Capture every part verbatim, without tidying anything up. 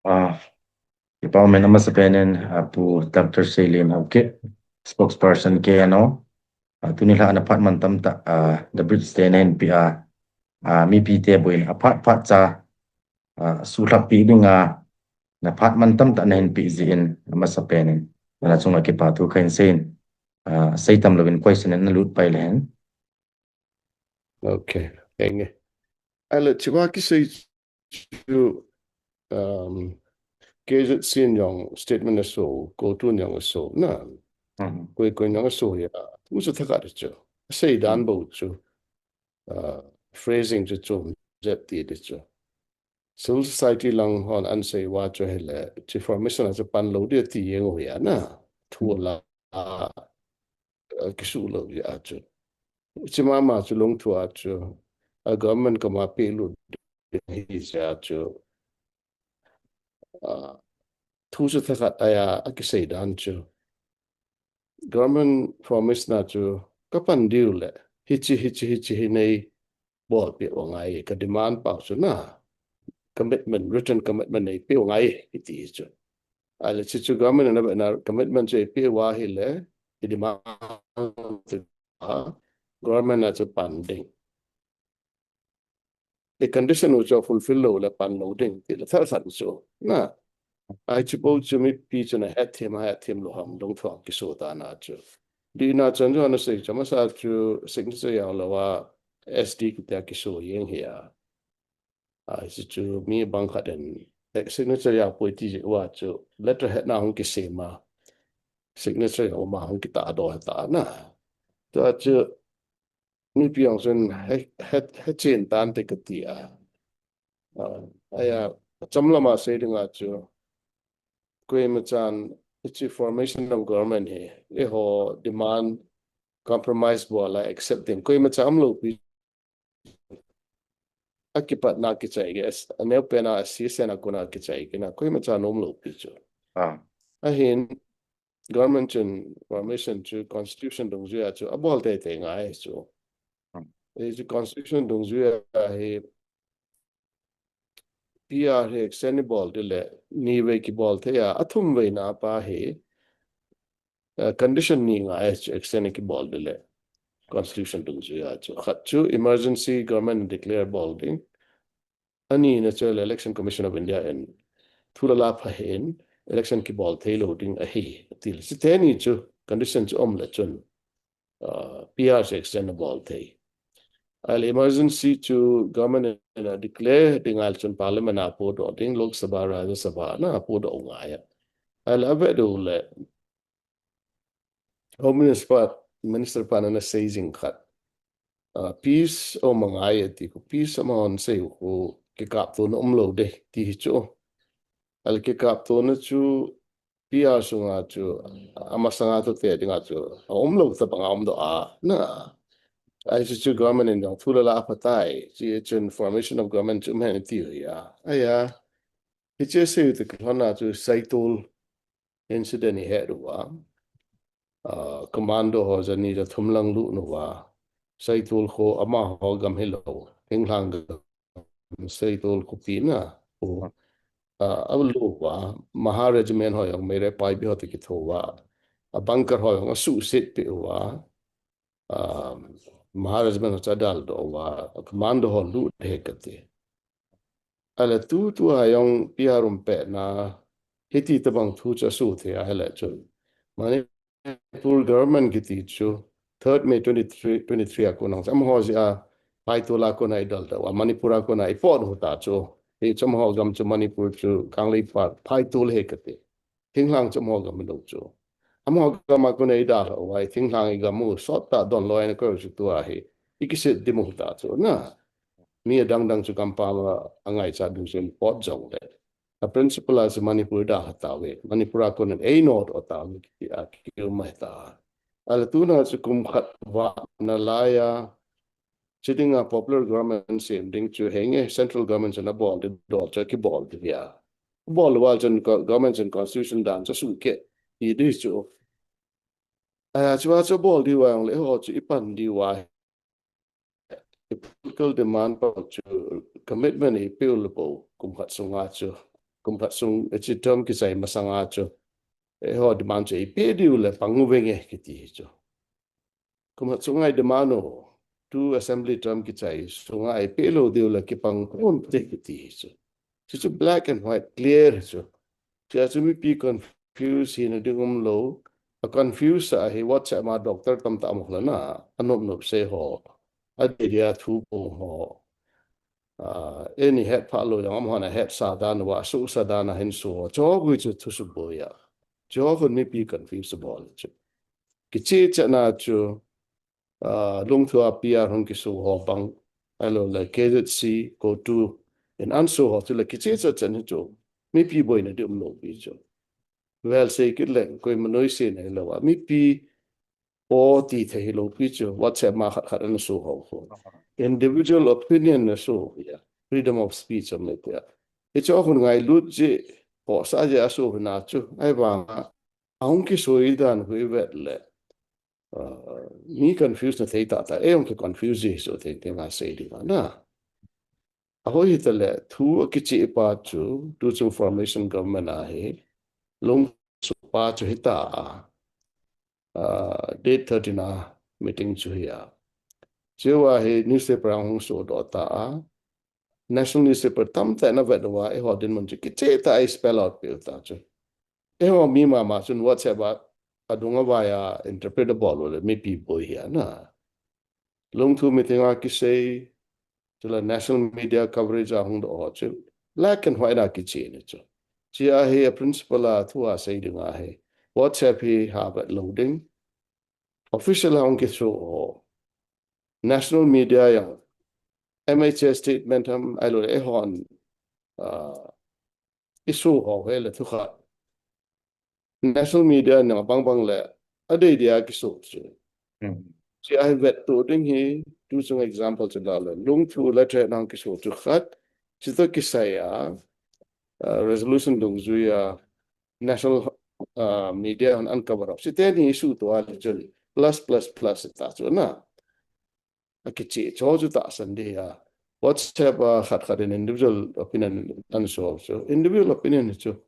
Ah, kipa umin. Amasapen in, ah, Pu Doctor Seilen Haokip, spokesperson K N O. Ah, tuni lha a na phat mantam tah, ah, the bridge te na hinpeh a, ah, mipite boina phat phat cha, ah, suhlhap pi dinga, na phat mantam tah na hinpeh jeh in, amasapen in, na chunga kipa thu kahin seiyin, ah, seitam louvin question in na lut pai lehen. Okay, henge. Ahile, hiche a kisei chu, um, K Z C in jong statement aso, CoTU in jong aso, na. Mhm. Koi koi in jong aso ahi a. Thu chu thakhat chu. Asei dan Mhm. bou chu. Uh, phrasing chu chom jep ti di chu. Civil society lang hon ana sei uva chu ahile, hiche formation a chu pan lou di ti jeng u ahi a na. Thu Mhm. la, uh, kisuh lou jeh a chu. Hiche mama chu lungthim a chu, a government koma pelut ding ahi jeh a chu, ah, thu chu thakhat ahi a, akisei dan chu. Government formation a chu, kapan diu le, hiche, hiche, hiche hi nei bolpeh u angai, ka demand pau chu na, commitment, written commitment neipeh u angai, iti chu. Ahile hiche chu government in ana vetna commitment chu eipeh uva ahile, i demand chu a, government a chu pan ding. I condition u chu fulfill lou le pan lou ding, ti le thakhat chu. Na, ahi chu bou chu mipi chun ahet them, ahet them lou ham, lungthim a kiso tan a chu. Dihna chan chu ana sei chu, amasa chu signature jao lou a, S D kiti a kiso jeng ahi a. Ahi chu mi bang khat in, eh, signature jao poi ti jeh uva chu, letterhead na hung kisem a, signature jao ma hung kitahdoh ahi ta na. Tua chu, mipi jong chun he, he, hechen tante kati a. Ah, ahi a, chomlam a sei dinga chu, koima chan, hiche formation of government hi, eiho demand compromise bol a accept ding, koima cha umlou pi. Akipatna kichai kit, aneo pen a, asesen a kona kichai kit na, koima cha nom lou pi chu. Ah. Ahin, government chun, formation chu, constitution dungjui a chu, abol teitei ngai chu. Hmm. Hiche constitution dungjui a hi, P R hi extend ibol ding le, ni vei kibol thei a, athum veina pa hi, uh, condition ni ngai chu extend kibol ding le, constitution dungjui a chu. Khat chu emergency government declare bol ding. Anina chu le Election Commission of India in thu la la pha hen election kibol thei lou ding ahi, ti le. Hiche teni chu condition chu um le chun, uh, P R chu extend abol thei. Ahile emergency chu government in a declare ding ahile chun parliament a podoh ding, Lok Sabha, Rajya Sabha na podoh u ngai a. Ahile avet u le Home Minister pa, Minister pan ana sei jing khat. Uh, peace um angai ati khu, peace amahon sei u khu kikaptona umlou ding ti hi chu. Ahile kikaptona chu P R sunga chu, amasanga thute dinga chu, aumlou tabang a umdoh a, na. Ahi chu chu government in jong thu la la aphatai, hiche chu formation of government chu um hen ati u ahi a. Ahi a, hiche sei u te kilhon a chu Saitol incident ihet uva. Ah, commando ho jani jathum lang lut uva. Saitol kho amaho gam hilou, Thinglhang gam, Saitol khopi na, u, ah, alut uva, Maha Regiment ho jong Meira Paibi ho toh kitho uva, a bunker ho jong asuhset peh uva, ah, Maha Regiment ho chu adaldoh uva, commando ho lut ahi kati. Ahile tutua jong P R um pet na, hiti tabang thu chu aso thei ahile chun, Manipur government kiti chu, third May twenty-three, twenty-three a kon a, amaho jeh a, Phaitol a kon a idaldoh uva, Manipur a kon a ipot u ta chu, hichu amaho gam chu Manipur chu, Kangleipak, Phaitol ahi kati. Thinglhang chu amaho gam hilou chu. Amaho gam a kon a idalhah uva, Thinglhang igam u, sot tah donloi a koi u chu tua hi, ikiset dim u ta chu, na. Mi adang dang chu gampam a angaichat ding chu ipot jong le. A principle a chu Manipur dalha tauve. Manipur a kon in einodoh tauve kiti a kium ahi ta. Ahile tuna chu kum khat val na lai a, hiche dinga popular government sem ding chu henge central government chun abol ding dol chu kibol ding ahi a. Abol uva chun co-, government chun constitution dan chu asuh kit ti ding chu. Ahi a, chua chu abol diu a jong le eiho chu ipan diu a, i political demand pa chu commitment ipe u le bou kum khat sunga chu kum khat sung, hiche term kichai masanga chu, eiho demand chu eipeh diu le pang uvenge kiti hi chu. Kum khat sunga i demand u, tu assembly term kichai sunga eipeh lou diu le kipang ponte kiti hi chu. Hichu black and white clear hi chu. Hichea chu mipi confuse hina ding umlou. A confuse a hi WhatsApp ma doctor tamtah amu lhon a, anop nop sei ho. Adeh dia thu pong ho. Ah, eini hetphah lou jong amahon ahetsa dan uva, asuhsa dan a hin so ho. Chuho gui chu thusuh boi a. Chuho khun mipi confuse bol chu. Kicheh chetna chu, ah, Lungthu a P R hung kiso ho bang, ahilou le K Z C, CoTU, in an so ho chu le kicheh chet chet hi chu. Mipi boina ding umlou pi chu. Vel sei kit leng, koima noise nailou a. Mipi o ti thei hilou pi chu, WhatsApp ma khat khat ana so ho khu. Individual opinion na so, ya. Freedom of speech am le tia. Hichu khun ngailut jeh, khohsah jeh a so hina chu. Ahivanga, ahung kisoi dan khu ivet le. Ah, mi confuse na thei tah tah, eihung ki confuse jeh so thei thei nga sei ding a na. Ahoi hita le, thu akicheh pa chu, tu chung formation government a hi, Lungthu pa chu hita a, ah, date thirteen a meeting chu hi a. Chua hi newspaper a hung sodoh ta a, national newspaper tamtah in avet uva, eiho dinmun chu kicheh tah a spell out peh u ta chu. Eiho mi mama chun WhatsApp a, adung a vai a interpret abol u le mipi boi hi a na. Lungthu meeting a kisei, chule national media coverage a hung doh ho chu, black and white a kicheh ni chu. Hichea hi a principle a thu a sei ding a hi, WhatsApp hi ha vet lou ding, official a hung kiso ho, national media jong, M H A statement ham, ahilou le eihon, ah, iso ho hi le thu khat. National media in jong abang bang le, adei dia kiso chu. Hmm. Hichea hi vetto ding hi, tu chung example chu la le, Lungthu le Tret Nang kiso chu khat, hiche toh kisai a, ah, resolution dungjui a, national, ah, media hon an cover up. Hiche teni isuhto a le chun, plus, plus, plus ta chu na. Akicheh chu chu tahsan ding a. WhatsApp a khat khat in individual opinion an so chu. Individual opinion chu.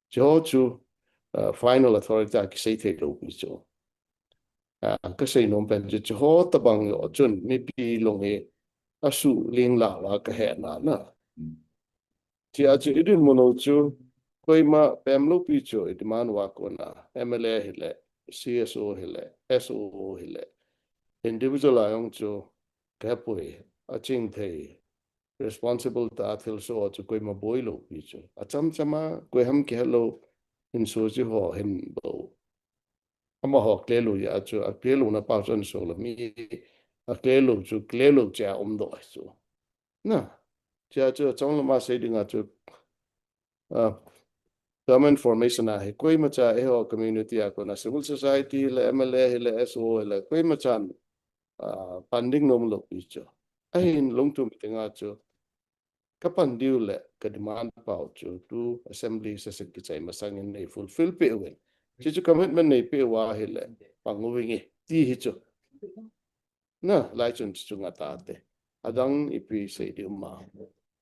Chu chu, ah, final authority a kisei thei lou pi chu. Ah, kasei nom pen chu, chuho tabang jong chun mipi lung hi asuh ling lala kahe na na. Hichea chu idinmun u chu, koima pem lou pi chu, i demand uva kona, M L A hile, C S O hile, S O O hile, individual a jong chu, kahepoi, aching thei, responsible tah a thilsoh chu koima boi lou pi chu. Acham cham a, koi ham kihe lou, hin so chu ho hin bou. Amaho clear lou jeh a chu, a clear louna pa chu an so lou mi, a clear lou chu, clear lou cheh a umdoh hi chu. Na, hichea chu, achom lama sei ding a chu, ah, government formation a hi, koimacha eiho community a kona, civil society le, M L A hile, S O O hile, koimachan, ah, pan ding nom lou pi chu. Ahin Lungthu meeting a chu, kapan diu le, ka demand pau chu, tu assembly session kichai masang in nei fulfill peh uvin. Hichu commitment neipeh uva hile, pang uving e, ti hi chu. Na, lai chun chu nga tate. Adang ipi sei ding um a.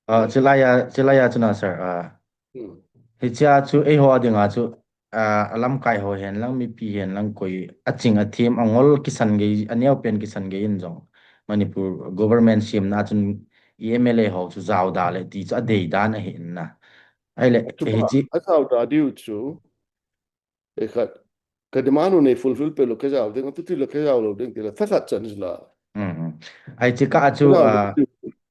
Ah, chulai a, chulai a chu na, sir. Ah, Hmm. Hichea chu eiho a dinga chu, ah, alamkai ho hen lang, mipi hen lang, koi aching athem, angol kisan gei, aneopen kisan gei in jong, Manipur government semna chun i M L A ho chu jaoda le ti chu adei dan ahi in na. Ahile, chupa, hiche ajaoda diu chu, Ekhat, ka demand u nei fulfill peh lou, kajao ding, atuti lou kajao lou ding, ti la, thakhat chan la. Hmm, hmm. Hiche kah a chu, kajao lou ah, ding.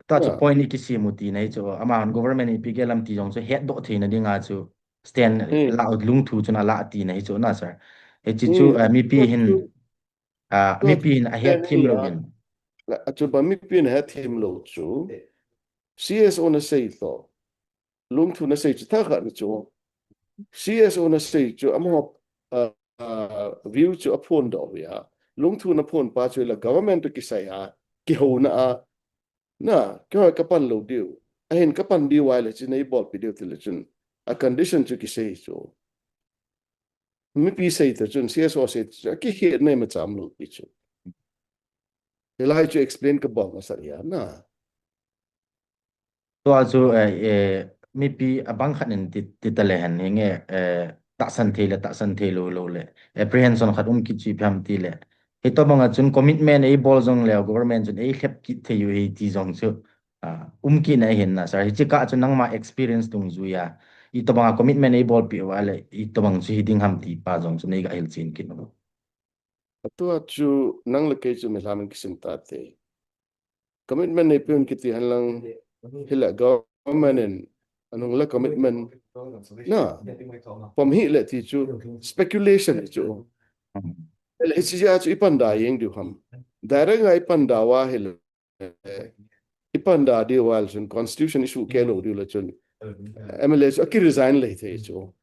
Tua chu Ah. point i kisem u tina hi chu, amahon government in ipi gel ham ti jong chu hetdoh theina dinga chu stand Hmm. la u Lungthu chun ala tina hi chu na, sir. Hiche chu, Hmm. ah, mipi Tua hin, chu, ah, tua mipi hin ahet stand them hi lou a, in. La, achu ba mipi hin ahet them lou chu. C S O na sei toh. Lungthu na sei chu thakhat na chu. C S O na sei chu amaho, ah, ah, view chu aphondoh uva. Lungthu na phon pa chu la government toh kisai a, kihouna a. Na, keiho kapan lou diu. Ahin kapan diu ahile chu nei bolpi diu ti le chun. A condition chu kisei chu. Mipi sei toh chun, C S O sei toh chun, akihet nei macham lou pi chu. Hilai chu explain kabol masat ahi na. Tua chu, eh, eh, mipi abang khat in ti, ti ta le hen, hinge, eh, tahsan thei le, tahsan thei lou, lou le, apprehension khat um kit chu ipi ham ti le. Hitobang a chun commitment eibol jong le, government chun eilhep kit thei u ahi ti jong chu, ah, um kit na ahin na, sir. Hiche kah chu nangma experience dungjuia, itobang a commitment eibolpeh uva le, itobang chu hiding ham ti pa jong chu neiga hilchen kit u. Atua chu nang le kei chu mihem in kisim tate. Commitment neipeh un kiti henlang, hile government in anung le commitment na pom hih le ti chu speculation hi chu. Hile hiche jeh a chu ipan da jeng diu ham. Direct a ipan da uva hile, ipan da diu uva le chun constitution isuhkeh lou diu le chun M L A chu aki resign le thei chu.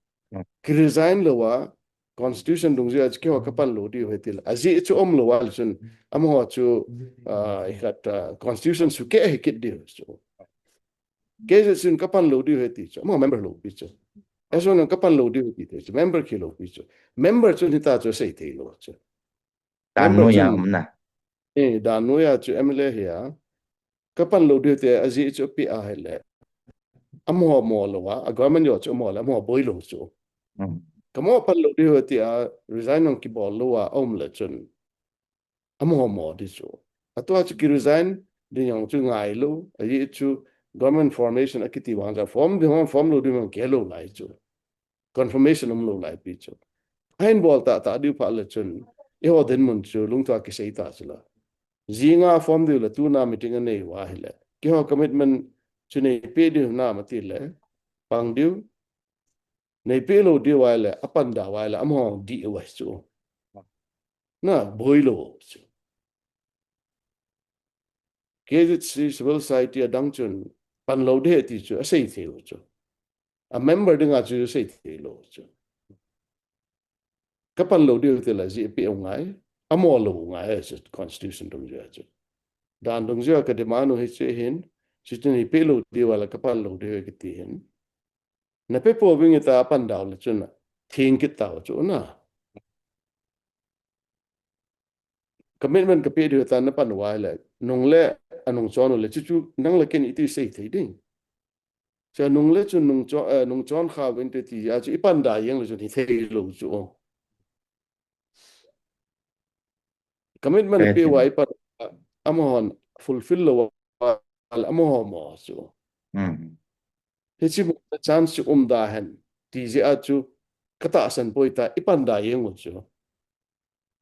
Ki resign lou a constitution dungjuia chu keiho kapan lou diu ahi ti le. Ajeh chu umlou a le chun amaho chu, ah, ikhat, ah, constitution suhkeh ahi kit diu chu. Kei jeh chun kapan lou diu ahi ti chu. Amaho member lou pi chu. Ason kapan lou diu ahi ti chu. Member khi lou pi chu. Member chun hita chu asei thei lou chu. Dan noiya um na. Eh, dan noiya chu M L A hi a. Kapan lou diu ti ajeh chu apeh a hile. Amaho mo lou a, a government jong chu mo le, amaho boi lou chu. Kamo pan lou diu ti a, resign jong kibol lou a, aum le chun. Amaho mo di chu. Atua chu ki resign ding jong chu ngai lou, ajeh chu government formation akiti vang cha form ding, form lou ding jong kilo lai chu. Confirmation umlou lai pi chu. Ahin bol tahtah diu phat le chun, eiho dinmun chu lungthim a kisei ta chu la. Jinga form diu le tuna meeting anei uva hile. Keiho commitment chu neipeh diu nam ati le, pang diu, neipeh lou diu uva le, apan da uva le, amaho dih uva chu. Na, boi lou chu. Kei jeh chu civil society adang chun pan lou ding ahi ti chu asei thei u chu. A member dinga chu asei thei lou chu. Kapan lou diu ti le jeh apeh u ngai, amo lou u ngai chu constitution dungjuia chu. Dan dungjuia ka demand u hiche hin, chuche neipeh lou diu uva le kapan lou diu kiti hin. Napeh pouving ita pan dau le chun theng kit tau chu na. Commitment kapeh diu ta napan uva le, nung le, anung chon u le, chuchu nang le ken iti sei thei ding. Chu nung le chu nung chon, eh, nung chon kha uvin te ti a chu ipan da jeng le chun hithei lou chu. Commitment peh uva ipan, amahon fulfill lou uva le amaho mo chu. Hiche mo chance chu um da hen. Ti jeh a chu katahsan poi ta ipan da jeng u chu.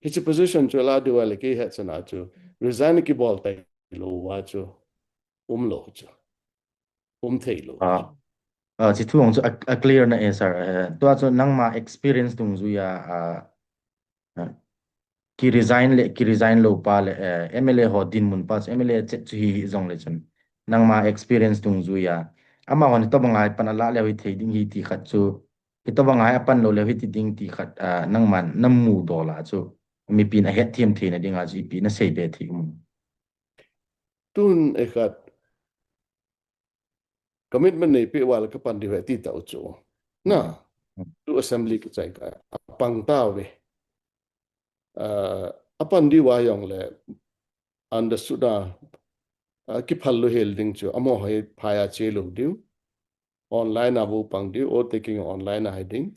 Hiche position chu la diu uva le kei hetchan a chu resign kibol tailou uva chu umlou chu. Um theilou. Ah. Ah, hiche thu jong chu a, a clear na e sir. Eh, tua chu nangma experience dungjuia, ah, ah, ki resign le, ki resign lou pa le, eh, M L A ho dinmun pa chu M L A chet chu hi, hi jong le chun. Nangma experience dungjuia. Amahon hitobang a pan ala le hithei ding ahi ti khat chu. Hitobang a apan lou le hiti ding ti khat, ah, nangman namu dol a chu. Mipin ahetthem theina dinga chu ipi nasei be thei um. Tun ikhat commitment neipeh uva le kapan diu ahi ti tau chu. Na, tu assembly kichai kah a apang tauve. Ah, apan diu a jong le understood a, ah, kiphal lou hel ding chu. Amaho hi phai a che lou diu. Online a bou pang diu, oath taking online a hi ding.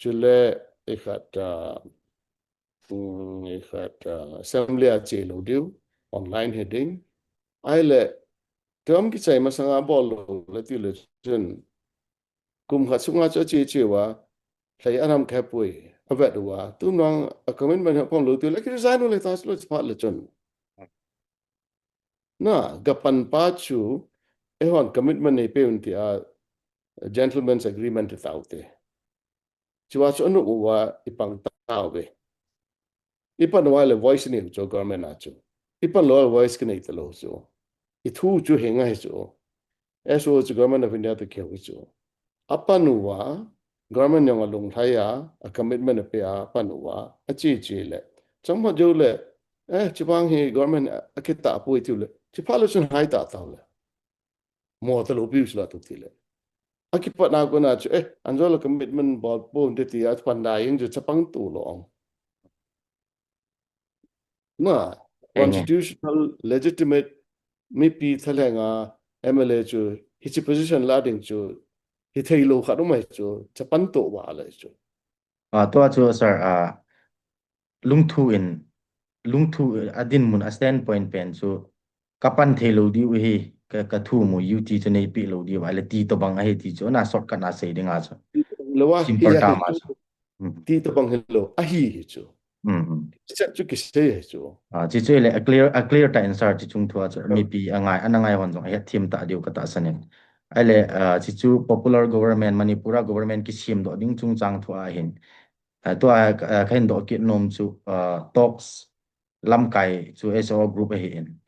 Chule ikhat, ah, um, ikhat, ah, assembly a che lou diu, online hi ding. Ahile, term kichai masanga bol lou le ti le chun, kum khat sunga chu ache che uva, lhai anam khe pui, avet uva, tun vang a commitment hi apom lou ti le, ki resign u le ta chu lou chu phat le chun. Na, kapan pa chu, eihon commitment neipeh un ti a, gentleman's agreement ti tau te. Chua chu anop uva ipang tauve. Ipan uva le voice nei u chu government a chu. Ipan lou le voice kinei talou chu. Ithu chu hinga hi chu. S O chu Government of India toh kihou hi chu. Apan uva, government jong alunglhai a, a commitment apeh a, apan uva, ache che le. Chomkhat jou le, eh, chubang hi government a, akitah poi tiu le. Chuphat le chun hai tah tau le. Mo talou piu chu la tu ti le. Akipat na kona chu, eh, anjo le commitment bol pon te ti a, pan da jeng chu chapang tu lou. Na, constitutional legitimate mipi thalheng a M L A chu hiche position la ding chu, hithei lou khat um ahi chu, chapang to va le chu. Ah, tua chu, sir, ah, lungthu in, lungthu a dinmun a standpoint pen chu, ka pan thei lou diu hi, ka, ka thu mu U T chu nei pi lou diu, ale ti tobang ahi ti chu, na shortcut na sei ding a chu. Lou a, Simple hi a term hi a chu. Ti tobang hi lou, ahi hi chu. Set chu kisei hi chu. Ah, chi chu le a clear, a clear ta answer chi chung thu a chu. Mipi a ngai, ana ngai hon jong a het thim ta diu ka tahsan in. Ale, ah, chi chu popular government, Manipur a government kisem doh ding chungchang thu a hin. Ah, tua, ah, ka hin doh kit nom chu, ah, talks lamkai chu S O group ahi in.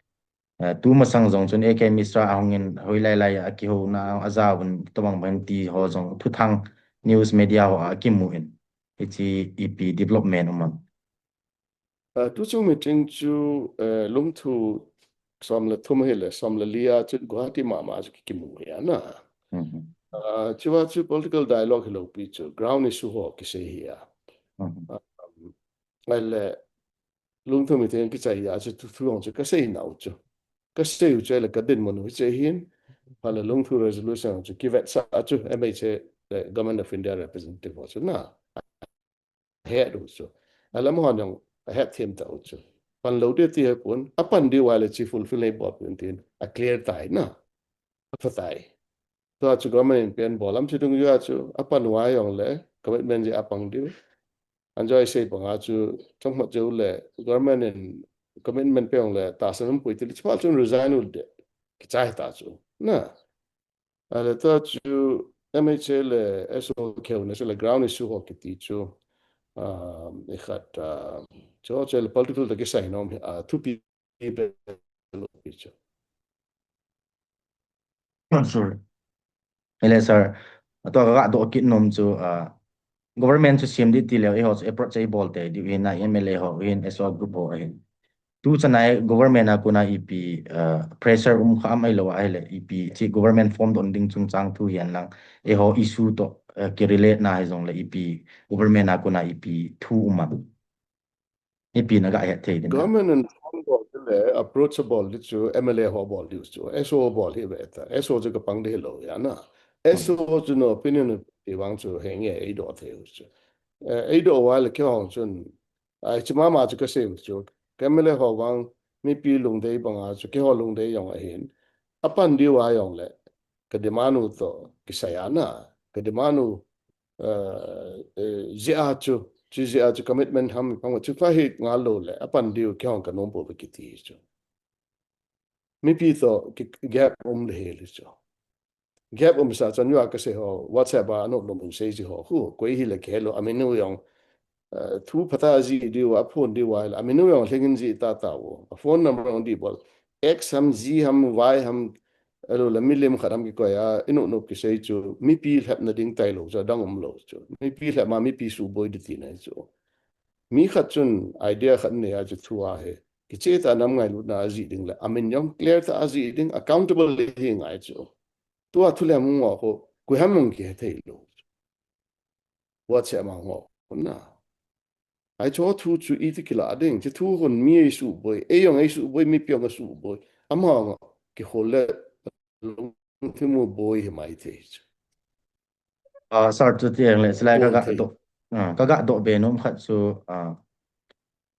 Ah, tu masang jong chun A K Mishra ahung in hoilai lai a kihouna a jaovun tobang bang ti ho jong thuthang news media ho a kimu in. Hichi ipi development um am. Ah, tu chung meeting chu, eh, lungthu som le thum hi le, som le li a chu Guwahati mama chu ki, kimu hi a na. Ah, chua chu political dialogue hi lou pi chu, ground issue ho kisei hi a. Ah, um, ale, lungthu meeting kichai a chu thu, thu jong chu ka sei nau chu. Ka sei u chu le ka dinmun u chu hin. Pha le lungthu resolution chu kivetsah a chu M H A le Government of India representative ho chu na. Het u chu. A lam hon jong a het thim ta u chu. Pan lou ding ti hi pon, a pan diu a le chi fulfill nei bol pon tin, a clear tai na. A pha tai. Tua chu government in pen bol lam chi dung u a chu, a pan u a jong le, commitment jeh a pang diu. Anjoi sei pang a chu, chong mat jeh u le, government in commitment pe jong le, tahsan um poi ti le, chuphat chun resign u le, kichai ta chu. Na. Ale tua chu M H A le S O kihou na chu le ground issue ho kiti chu, um, i khat, um, chu, chu le political ta kisai nom hi, ah, thupi pe lou pi chu. Sorry. Ele sir, tua ka ga doh kit nom chu, ah, government chu sem ding ti leh, eiho chu approach ei bol tei diu hin a, M L A ho hin, S O group ho hin. Tu chan a government a kon a ipi, ah, pressure um kha am ahilou a ahile, ipi chi government form doh ding chungchang thu hihen lang, eiho issue toh, ah, ki relate na hijong le ipi government a kon a ipi thu um am. Ipi na ga het thei ding a. Government in phone bol le approach bol ding chu M L A ho bol diu chu. S O bol hi ve ta. S O chu ka pang ding hilou a na. S O chu no opinion ti vang chu henge ei doh thei u chu. Eh, ei doh uva le keiho chun. Ai, chi mama chu ka sei u chu. Ka M L A ho vang mipi lungdei bang a chu keiho lungdei jong ahin. A pan diu a jong le. Ka demand u toh kisai a na, ka demand u, eh, eh, jeh a chu, chu jeh a chu commitment ham pang chu pha hi ngal lou le, a pan diu kihong ka nom pouve kiti chu. Mipi toh ki gap um le hi le chu. Gap um sa chan u a ka sei ho, WhatsApp a anop nom in sei ji ho, hu, koi hi le ke lo, a min u jong, eh, thu phatah a jih diu, a phone diu a, a min u jong lhing in jih tata u. A phone number jong dih bol. X ham, Z ham, Y ham, ahilou le milim khat ham kikoi a, i nop nop kisei chu, mipi lhepna ding tailou chu, adang umlou chu. Mipi lhep ma, mipi suboi ding tina chu. Mi khat chun idea khat nei a chu thu ahi. Kicheh tah a nam ngailutna a jih ding le, a min jong clear tah a jih ding, accountable hi ngai chu. Tua thu le hung ngo ko, koi ham hung kihe thei lou. WhatsApp ma ngo ko na. Ai chu thu chu iti kila ding, chu thu hon mi ei suboi, ei jong ei suboi, mipi jong a suboi. Ama ngo, kihol le, lungthim u boi hi mai thei chu. Ah, sir, chuti ang le, silai ka ga doh, ah, ka ga doh be nom khat chu, ah,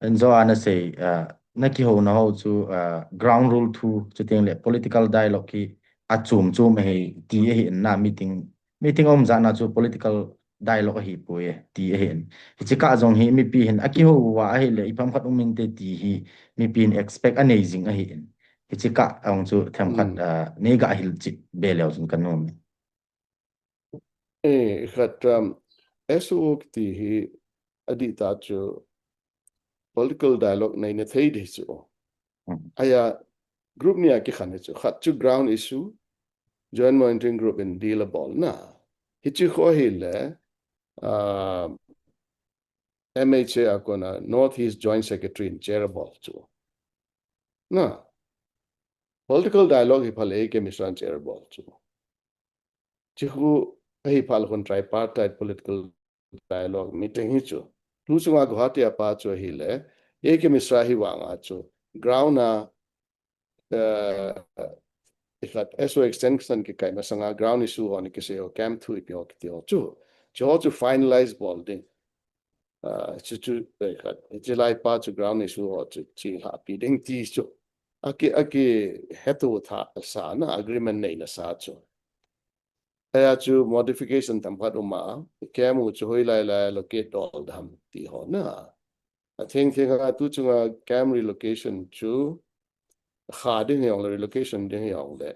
Enzo ana sei, ah, na kihouna ho chu, ah, ground rule thu, chuti ang le political dialogue hi a chom chom ahi ti ahi in na meeting, meeting um jat na chu political dialogue ahi poi e ti ahi in. Hichi kah jong hi mipi hin a kihou uva ahile ipi ham khat um inte ti hi mipi hin expect anei jing ahi in. Hichi kah jong chu themkhat, ah, nei ga hil chih be leu chun ka nom e. Eh, khat, um, S O kiti hi adih tah chu political dialogue neina thei ding chu. Ahi a group ni a kikhen hi chu. Khat chu ground issue, Joint Monitoring Group in deal abol na. Hichi kho hi le, uh, M H A a kon a North East Joint Secretary in chair abol chu. Na. Political dialogue hi pha le A K Mishra in chair abol chu. Chi khu ahi pha le kon tripartite political dialogue meeting hi chu. Tu chunga Guwahati a pa chu ahi le, A K Mishra hi vang a chu. Ground a, eh, Ikhat S O extension kikai masanga ground issue ho ni kisei ho, camp thu ipi ho kiti ho chu, chu ho chu finalize bol ding. Ah, chu chu, ikhat, hiche lai pa chu ground issue ho chu chi lhapi ding ti chu. Aki, aki hetu tha sa na agreement nei na sa chu. Aya chu modification tam khat uma, camp u chu hoilai lai locate dol dam ti ho na. A theng theng a tu chunga camp relocation chu kha ding hiong le relocation ding hiong le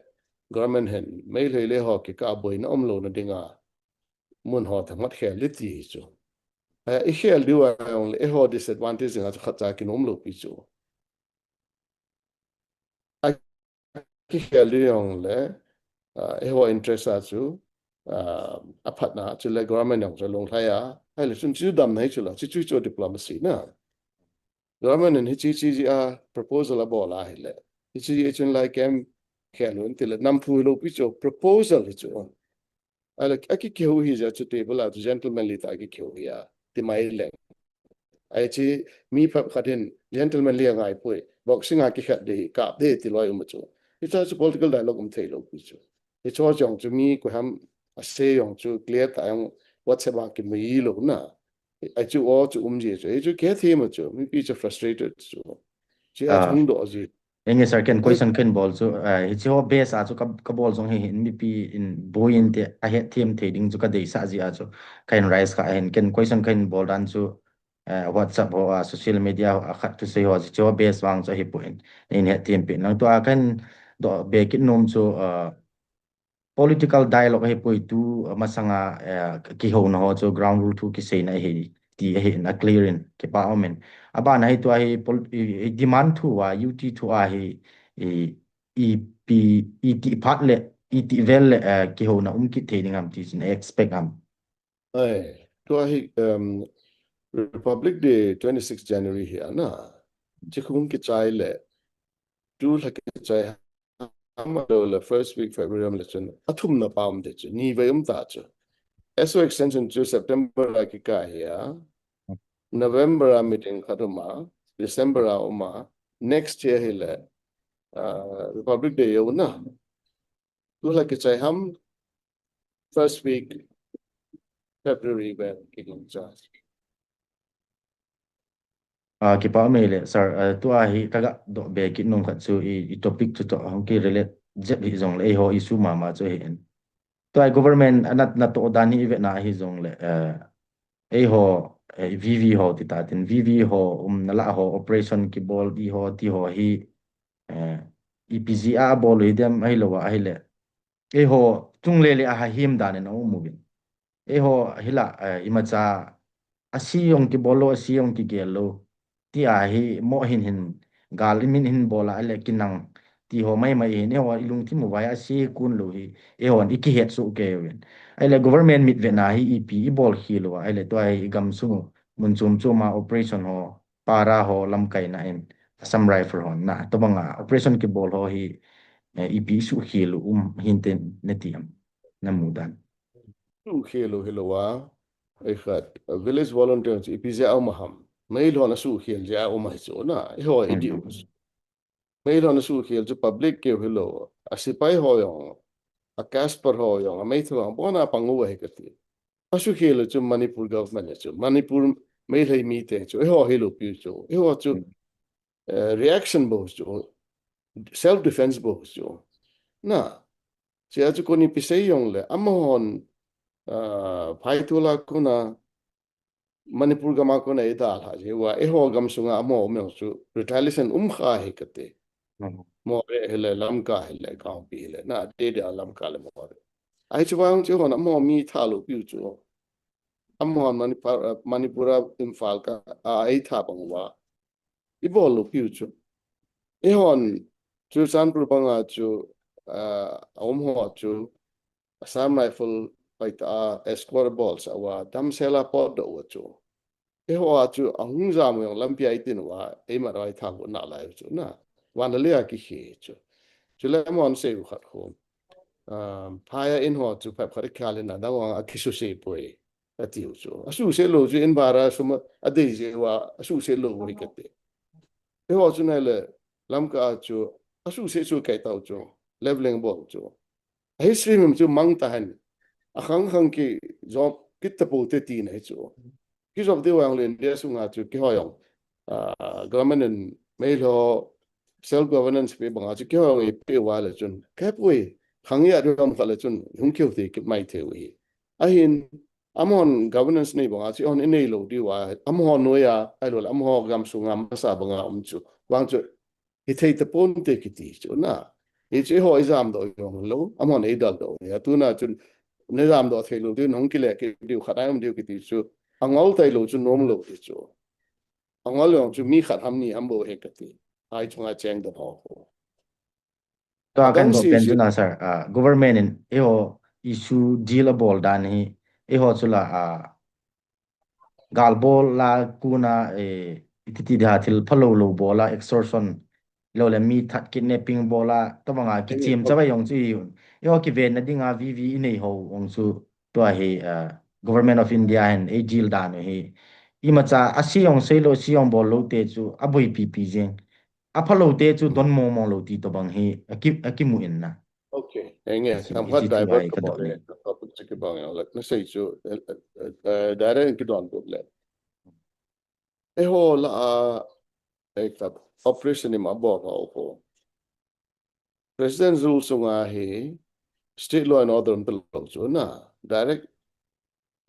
government hin Meitei le ho kikah boina umlou na dinga mun ho themkhat khel ding ti chu. Aya i khel diu a hiong le eiho disadvantage dinga chu khat cha kin umlou pi chu. A kikhel ding hiong le, ah, eiho interest a chu, ah, aphatna chu le government hiong chu lunglhai a, ahile chun chu damna hi chu la, chu chu chu diplomacy na. Government in hichi chi ji a proposal abol a hile. Hichi ji chun lai camp khel un ti le nam phu lou pi chu proposal hi chu. Ahile, akikihou hi ja chu table a chu gentlemanly tah a kikihou hi a, ti mai leng. Ahi chi mi phat khat hin gentlemanly a ngai poi, boxing a kikhat ding, kap ding ti loi um chu. Hicha chu political dialogue um thei lou pi chu. Hicho jong chu mi koiham a sei jong chu clear tah a jong WhatsApp a kimui lou na. Ahi chu o chu um ji chu. Hichu kihe thei ma chu, mipi chu frustrated chu. Chi a Ah. chung doh ji. Enge sir, ken Oi. question ken bol chu, ah, hichi ho base a chu ka, ka bol jong hi hin mipi in boi in te a het them thei ding chu ka deisah ji a chu. Ka in raise kha hin ken question ken bol dan chu, eh, WhatsApp ho a, social media ho a khat thusei ho chu, chu ho base vang chu ahi poi in. In het them pi nang tua ken doh be kit nom chu, ah, political dialogue ahi poi tu, ah, masanga, eh, kihouna ho chu ground rule thu kiseina ahi ti ahi in a clear in kipa um in. Aban ahi tua hi pol-, i, i demand thu a, U T thu a hi, i, ipi, iti phat le, iti vel le, eh, kihouna um kit thei ding ham ti chin expect ham. Ai, tua hi, um, Republic Day twenty-six January hi ana. Chikhung kichai le, tu lha kichai Ama lo le first week February am le chun, athum na pa um de chu, ni vei um ta chu. S O extension chu September a kikah hi a, November a meeting khat um a, December a um a, next year hi le, ah, Republic Day yo na. Tu la kichai ham, first week February vel kigong cha. Ah, kipa um e le, sir, ah, tua hi ka ga doh be kit nung khat chu i, i topic chu toh hung ki relate jep hi jong le, eiho issue mama chu hi in. Tua hi government a nat, natoh dan hi i ve na hi jong le, eh, eiho, eh, V V ho ti ta tin, V V ho, um, na la ho, operation kibol di ho, ti ho hi, eh, ipi ji a bol hi dem ahi lo a ahi le. Eiho, chung le le a ha him dan in a um uvin. Eiho, hi la, eh, imacha, a si jong kibol lo, a si jong kigel lo. Ti a hi, mo hin hin, gal i min hin bol a, le kinang. Ti ho mai mai hin, eiho, i lungthim u vai, a si kun lo hi. Eiho, i kihet su ke uvin. Ai le government mit ve na hi, ipi, i bol hi lo, ai le tua hi, i gam sung, mun chum chum a operation ho, para ho, lamkai na in, Assam Rifle ho, na, to bang a, operation kibol ho hi, eh, ipi su hi lo, um, hin ten, ne ti am, na mu dan. Su khel u hi lo a, ei khat, village volunteer chu ipi jeh a um a ham. Meilhon a su khel jeh a um a hi chu na, eiho i ti u. Meilhon a su khel chu public keu hi lo, a sipai ho jong, a Casper ho jong, a Meitei ho jong, bon a pang u ahi kati. A su khel u chu Manipur government chu, Manipur Meilhei mite chu, eiho hi lo piu chu, eiho chu, eh, reaction bou chu, self defense bou chu. Na, chia chu koni pi sei jong le, amahon, ah, phai tu la kona, Manipur gam a kona i dalha jeh uva, eiho gam sunga amaho um jong chu, retaliation um kha hi kati. Moreh hi le, Lamka hi le, Kangpokpi hi le, na, de de a Lamka le Moreh. Ai chu vang chu hon amaho mi tha lo piu chu. Amahon Manipur, Manipur a Imphal ka, a, ei tha bang uva. I bol lo piu chu. Eihon, Churachandpur bang a chu, ah, a um ho chu, Assam Rifle pai ta a escort bol sa uva, damsel a pot doh uva chu. Eiho a chu, a hung jam u jong lampi a i tin uva, eima roi tha u na lai chu na. Van le a ki khi chu. Chu le mon sei u khat khom. Ah, phai a in ho chu, phai khat i khal in a dang vang a ki su sei poi. A tiu chu. A su sei lo chu in bara sum a dei jeh uva, a su sei lo u hi kati. Eiho chu nai le Lamka a chu, a su sei chu kai tau chu. leveling bol chu. A history him chu mang ta hen. A khang khang kijop kit ta pou te tina hi chu. Kijop deu vang le India sunga chu keiho jong, ah, government in Meitei ho self governance pe banga chu keiho jong ipe uva le chun, kei pui, khang ijat jong khat le chun hung keu te kit mai thei u hi. Ahin, amahon governance nei banga chu eihon inei lou diu a, amaho noiya, ahilou le amaho gamsunga masa banga um chu. Vang chu, hithei tapon te kiti chu na. Hichu eiho ijam doh jong lou, amahon eidal doh. Atuna chun, nei jam doh thei lou diu, nahung kile kit diu, khat a um diu kiti chu. Angol tai lou chu nom lou ti chu. Angol jong chu mi khat ham ni ham bou ahi kati. Ai chunga cheng doh ho. Tua kan doh pen chu na, sir, ah, government in eiho issue deal abol dan hi, eiho chu la, ah, gal bol la kona, eh, iti ti dia thil phalou lou bol a, extortion, lou le mi that kidnapping bol a, tabanga kichim chavai jong chu i un. Eiho kivenna dinga V V inei ho jong chu tua hi, ah, Government of India hin ei deal dan u hi. Imacha, ase jong sei lou, ase jong bol lou te chu, aboipi pi jeng. Aphalou te chu don mong mong lou ti tobang hi, aki, akimu in na. Okay. Enge, hichu, tham hichu khat chu divert ai ka kabol doh le, le. Topic chu kibang jong le. Nasei chu, eh, eh, eh, direct kidon doh le. Eiho la a, eh, ka operation ima bol ho ko. President rule sunga hi, state law and order um talou chu na, direct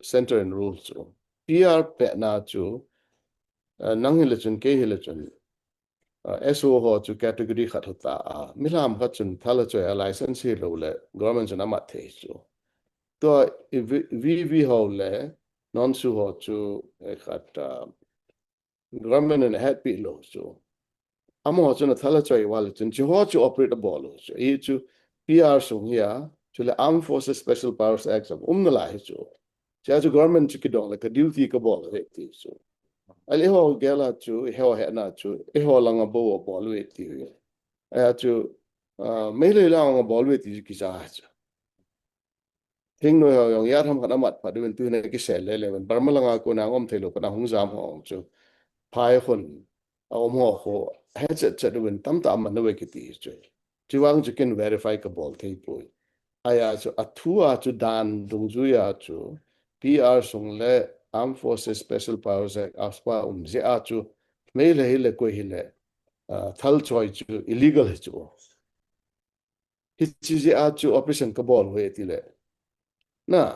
center in rule chu. P R pehna chu, eh, nang hile chun, kei hile chun, eh, S O ho chu category khat hita a, mihem khat chun thal achoi a license hilou le, government chun amat thei chu. Tua i V-, V V ho le, non-SoO ho chu, eh, khat, ah, government in ahetpi lou chu. Amaho chun athal achoi uva le chun, chuho chu operate abol lou chu. Hichu P R sung hi a, chule Armed Forces Special Powers Act sung um nalai hi chu. Chea chu government chu kidong le ka duty kabol ve ti chu. Ahile eiho gel a chu, eiho hetna chu, eiho langa bou abol ve ti hi. Ahia chu, ah, Meitei langa bol ve ti chu kija chu. Thingnoi ho jong ijat ham khat amat phat uvin, tuna kisei le le uvin. Burma langa kona um thei lou, kona hung jam ho chu. Phai khun, aum ho khu, he chet chet uvin, tamtah aman uve kiti chu. Chuvang chu ken verify kabol thei poi. Ahia chu, athu a chu dan dungjui a chu, P R sung le Armed Forces Special Powers Act, AFSPA um jeh a chu, Meitei hile koi hile, ah, thal choi chu illegal hi chu. Hiche jeh a chu operation kabol uve ti le. Na.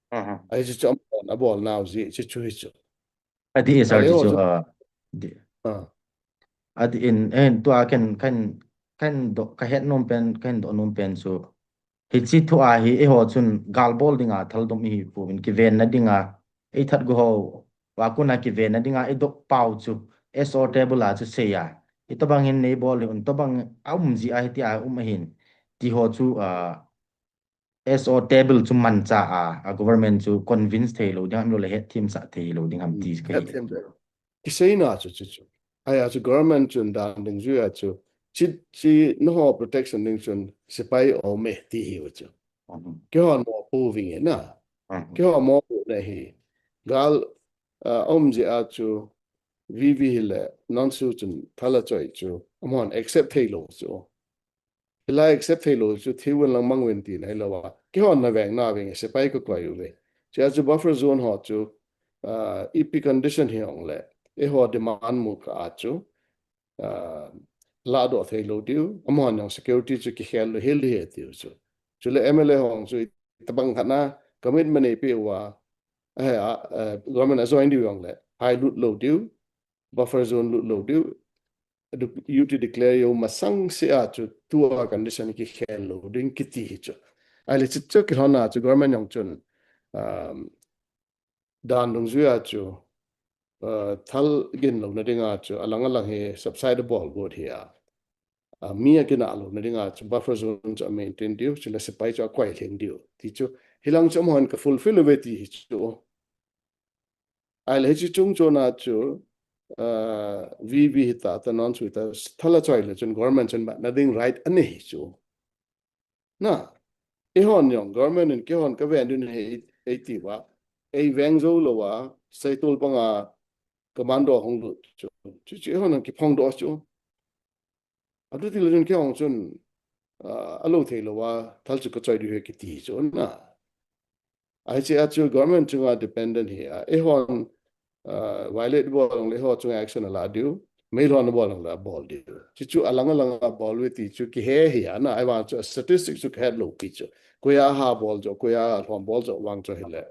Aha. Ahi chu chu am-, abol nau jeh chu chu hi chu. Adih e sir, ahile chu chu, ah, di. Ah. Adih in, eh, tua ken, ken, ken doh, kahet nom pen, ken doh nom pen chu. Hiche thu a hi, eiho chun gal bol dinga thaldom ihi pouvin, kivenna dinga, eithat gu ho, va kona kivenna dinga, eidoh pau chu, S O table a chu sei a. Hitobang hin neibol hih un, tobang aum jeh a hitia um ahin. Ti ho chu, ah, S O table chu manchah a, a government chu convince thei lou ding ham lou le hetthem sah thei lou ding ham ti ka hi. Hetthem thei lou. Kiseina chu chu chu. Ahia chu government chun dan dungjuia chu. Chi, chi nangho protection ding chun sepai aume ti hiu chu. Mhm. Keiho mo pouving e na. Mhm. Keiho mo pou na hi. Gal, ah, um jeh a chu V V hile non-SoO chun thal achoi chu. Amahon accept thei lou chu. Hilai accept thei lou chu, thi uvin lang mang uvin tina hilou a. Keihon na veng na veng, sepai ka koi uve. Chea chu buffer zone ho chu, ah, ipi condition hi hung le, eiho demand mu kah a chu, ah, ladoh thei lou diu, amahon jong security chu kikhel lou hel ding ahi tiu chu. Chule M L A ho chu, tabang khat na commitment eipeh uva, eh, ah, eh, government a join diu jong le, hai lut lou diu, buffer zone lut lou diu, du-, duty declare jou masang sea chu tua condition kikhel lou ding kiti hi chu. Ahile chu chu kilhonna chu government jong chun, um, dan dungjuia chu, uh, thal gin louna dinga chu alang alang hi subside bol got hi a. Uh, mi akinah louna dinga chu buffer zone chu a maintain diu, chule sepai chu akoi lhing diu. Ti chu hilang chu amahon ka fulfill uve ti hi chu. Ahile hiche chung chon a chu, ah, V V hita, ta non-SoO hita, thal achoi le chun government chun mat na ding right anei hi chu. Na, eihon jong, government in keihon ka ven ding ahi, eiti uva, eiveng jou lou a, Saitol panga commando hung lut chu. Chu chu eihon jong kiphong doh chu. Atu ti lou chun kei hung chun, ah, alo thei lou a, thal chu ka choi diu ahi kiti chu na. Ahi chu, a chu government chunga dependent ahi, ah, eihon, ah, violate bol le eiho chunga action ala diu, meilhon bol le bol diu. Chu chu alang alang a bol uve ti chu kihe ahi a na, ahivang chu statistic chu kahet lou pi chu. Koia aha bol jo, koia lhom bol jo vang chu hile.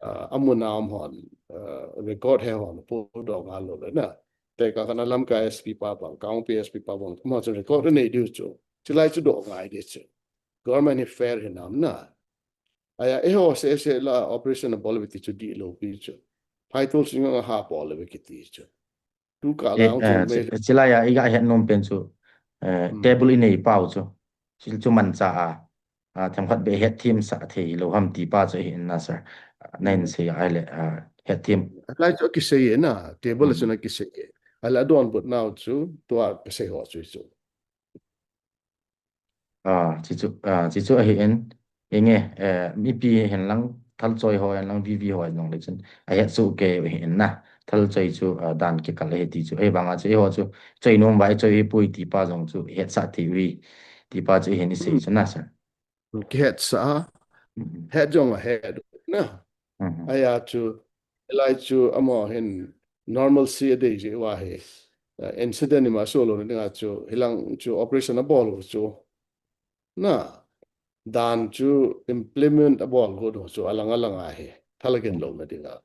Ah, amun a um hon, ah, record he hon, podoh ngal lou le na. Tekah khat a Lamka S P pa bang, Kangpokpi S P pa bang, ama chu record anei diu chu. Chulai chu doh ngai ding chu. Government hi fair hinam na. Ahi a, eiho seh seh la operation abol uve ti chu dihlou pi chu. Phaitol sung a ha bol uve kiti chu. Tu kah la, eh, hung eh, chun chi-, mei. Chilai a, iga het nom pen chu, eh, hmm, table inei pau chu. Chil chu mancha a, a, themkhat beh hetthem sah thei lou ham ti pa chu ahi in na, sir. A, na in, hmm, sei a ahile, a, hetthem. Alai chu kisei e na, table, hmm, chu na kisei e. Ahile adonbut nau chu, tua kisei ho chu chu. Ah, chi chu, ah, chi chu ahi in, inge, eh, mipi hen lang, thal choi ho hen lang, V V ho hen lang le chun, ahet chu kei ahi in na, thal choi chu, ah, dan kikal ahi ti chu, ahivang a chu, eiho chu, choi nom uva, choi hi pui ti pa jong chu, hetsah thei uhi, ti pa chu, ahi in isei chu na, sir. Kihetsah, mhm, het jong ahet na. Mhm. Ahi a chu, hilai chu amaho hin normalcy adei jeh uva hi, eh, incident ima soh lou na dinga chu, hilang chu operation abol u chu. Na, dan chu implement abol u chu alang alang ahi, thal agen lou na dinga.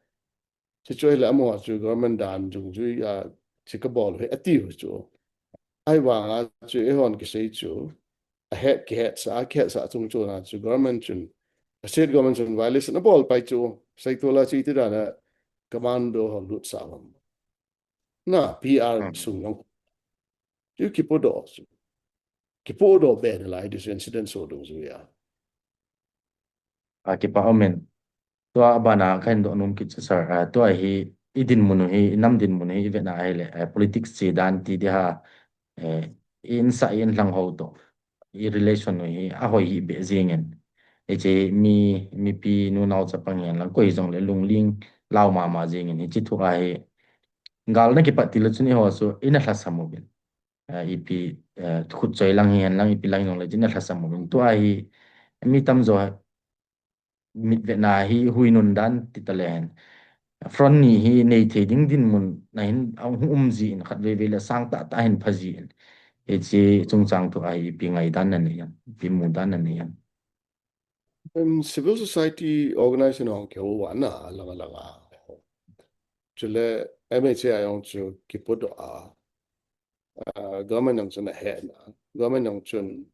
Chu chu ahile amaho chu government dan dungjui a, chu kabol u ahi ati u chu. Ahivang a chu eihon kisei chu, ahet kihetsah, kihetsah chung chu na chu government chun, a state government chun violation abol pai chu, seitol a chu iti dan a commando ho lutsah u ham. Na, P R, hmm, sung jong. Chu kipodoh chu. Kipodoh be nalai, this incident soh dungjui a. A, kipa um in. Tua bana kahin doh nom kit chu, sir. A, tua hi, i dinmun u hi, i nam dinmun u hi, i vet na ahile, eh, politics che dan ti ding ham, eh, i insah, i inlhang ho toh, i relation u hi, ahoi hih beh jeng in. Hiche mi, mipi nunao chapang hihen lang, koi jong le lungling lau mama jeng in, hiche thu ahi. Gal na kipat til le chun eiho chu, ina lhasam uvin. Eh, ipi, eh, khut choi lang hihen lang, ipi lang jong le, chun ina lhasam uvin. Tua hi, mi tamjo, mit vetna hi hui nun dan ti ta le hen. Front ni hi nei thei ding dinmun na hin, a hung um ji in khat vei vei le sang tah tah hin pha ji in. Hiche chungchang thu ahi ipi ngaidan na nei em, ipi mudan na nei em. Em, civil society organization hung kihou uva na, alang alang a. Chule M H A a jong chu kipodoh a. Ah, government jong chun ahet na. Government jong chun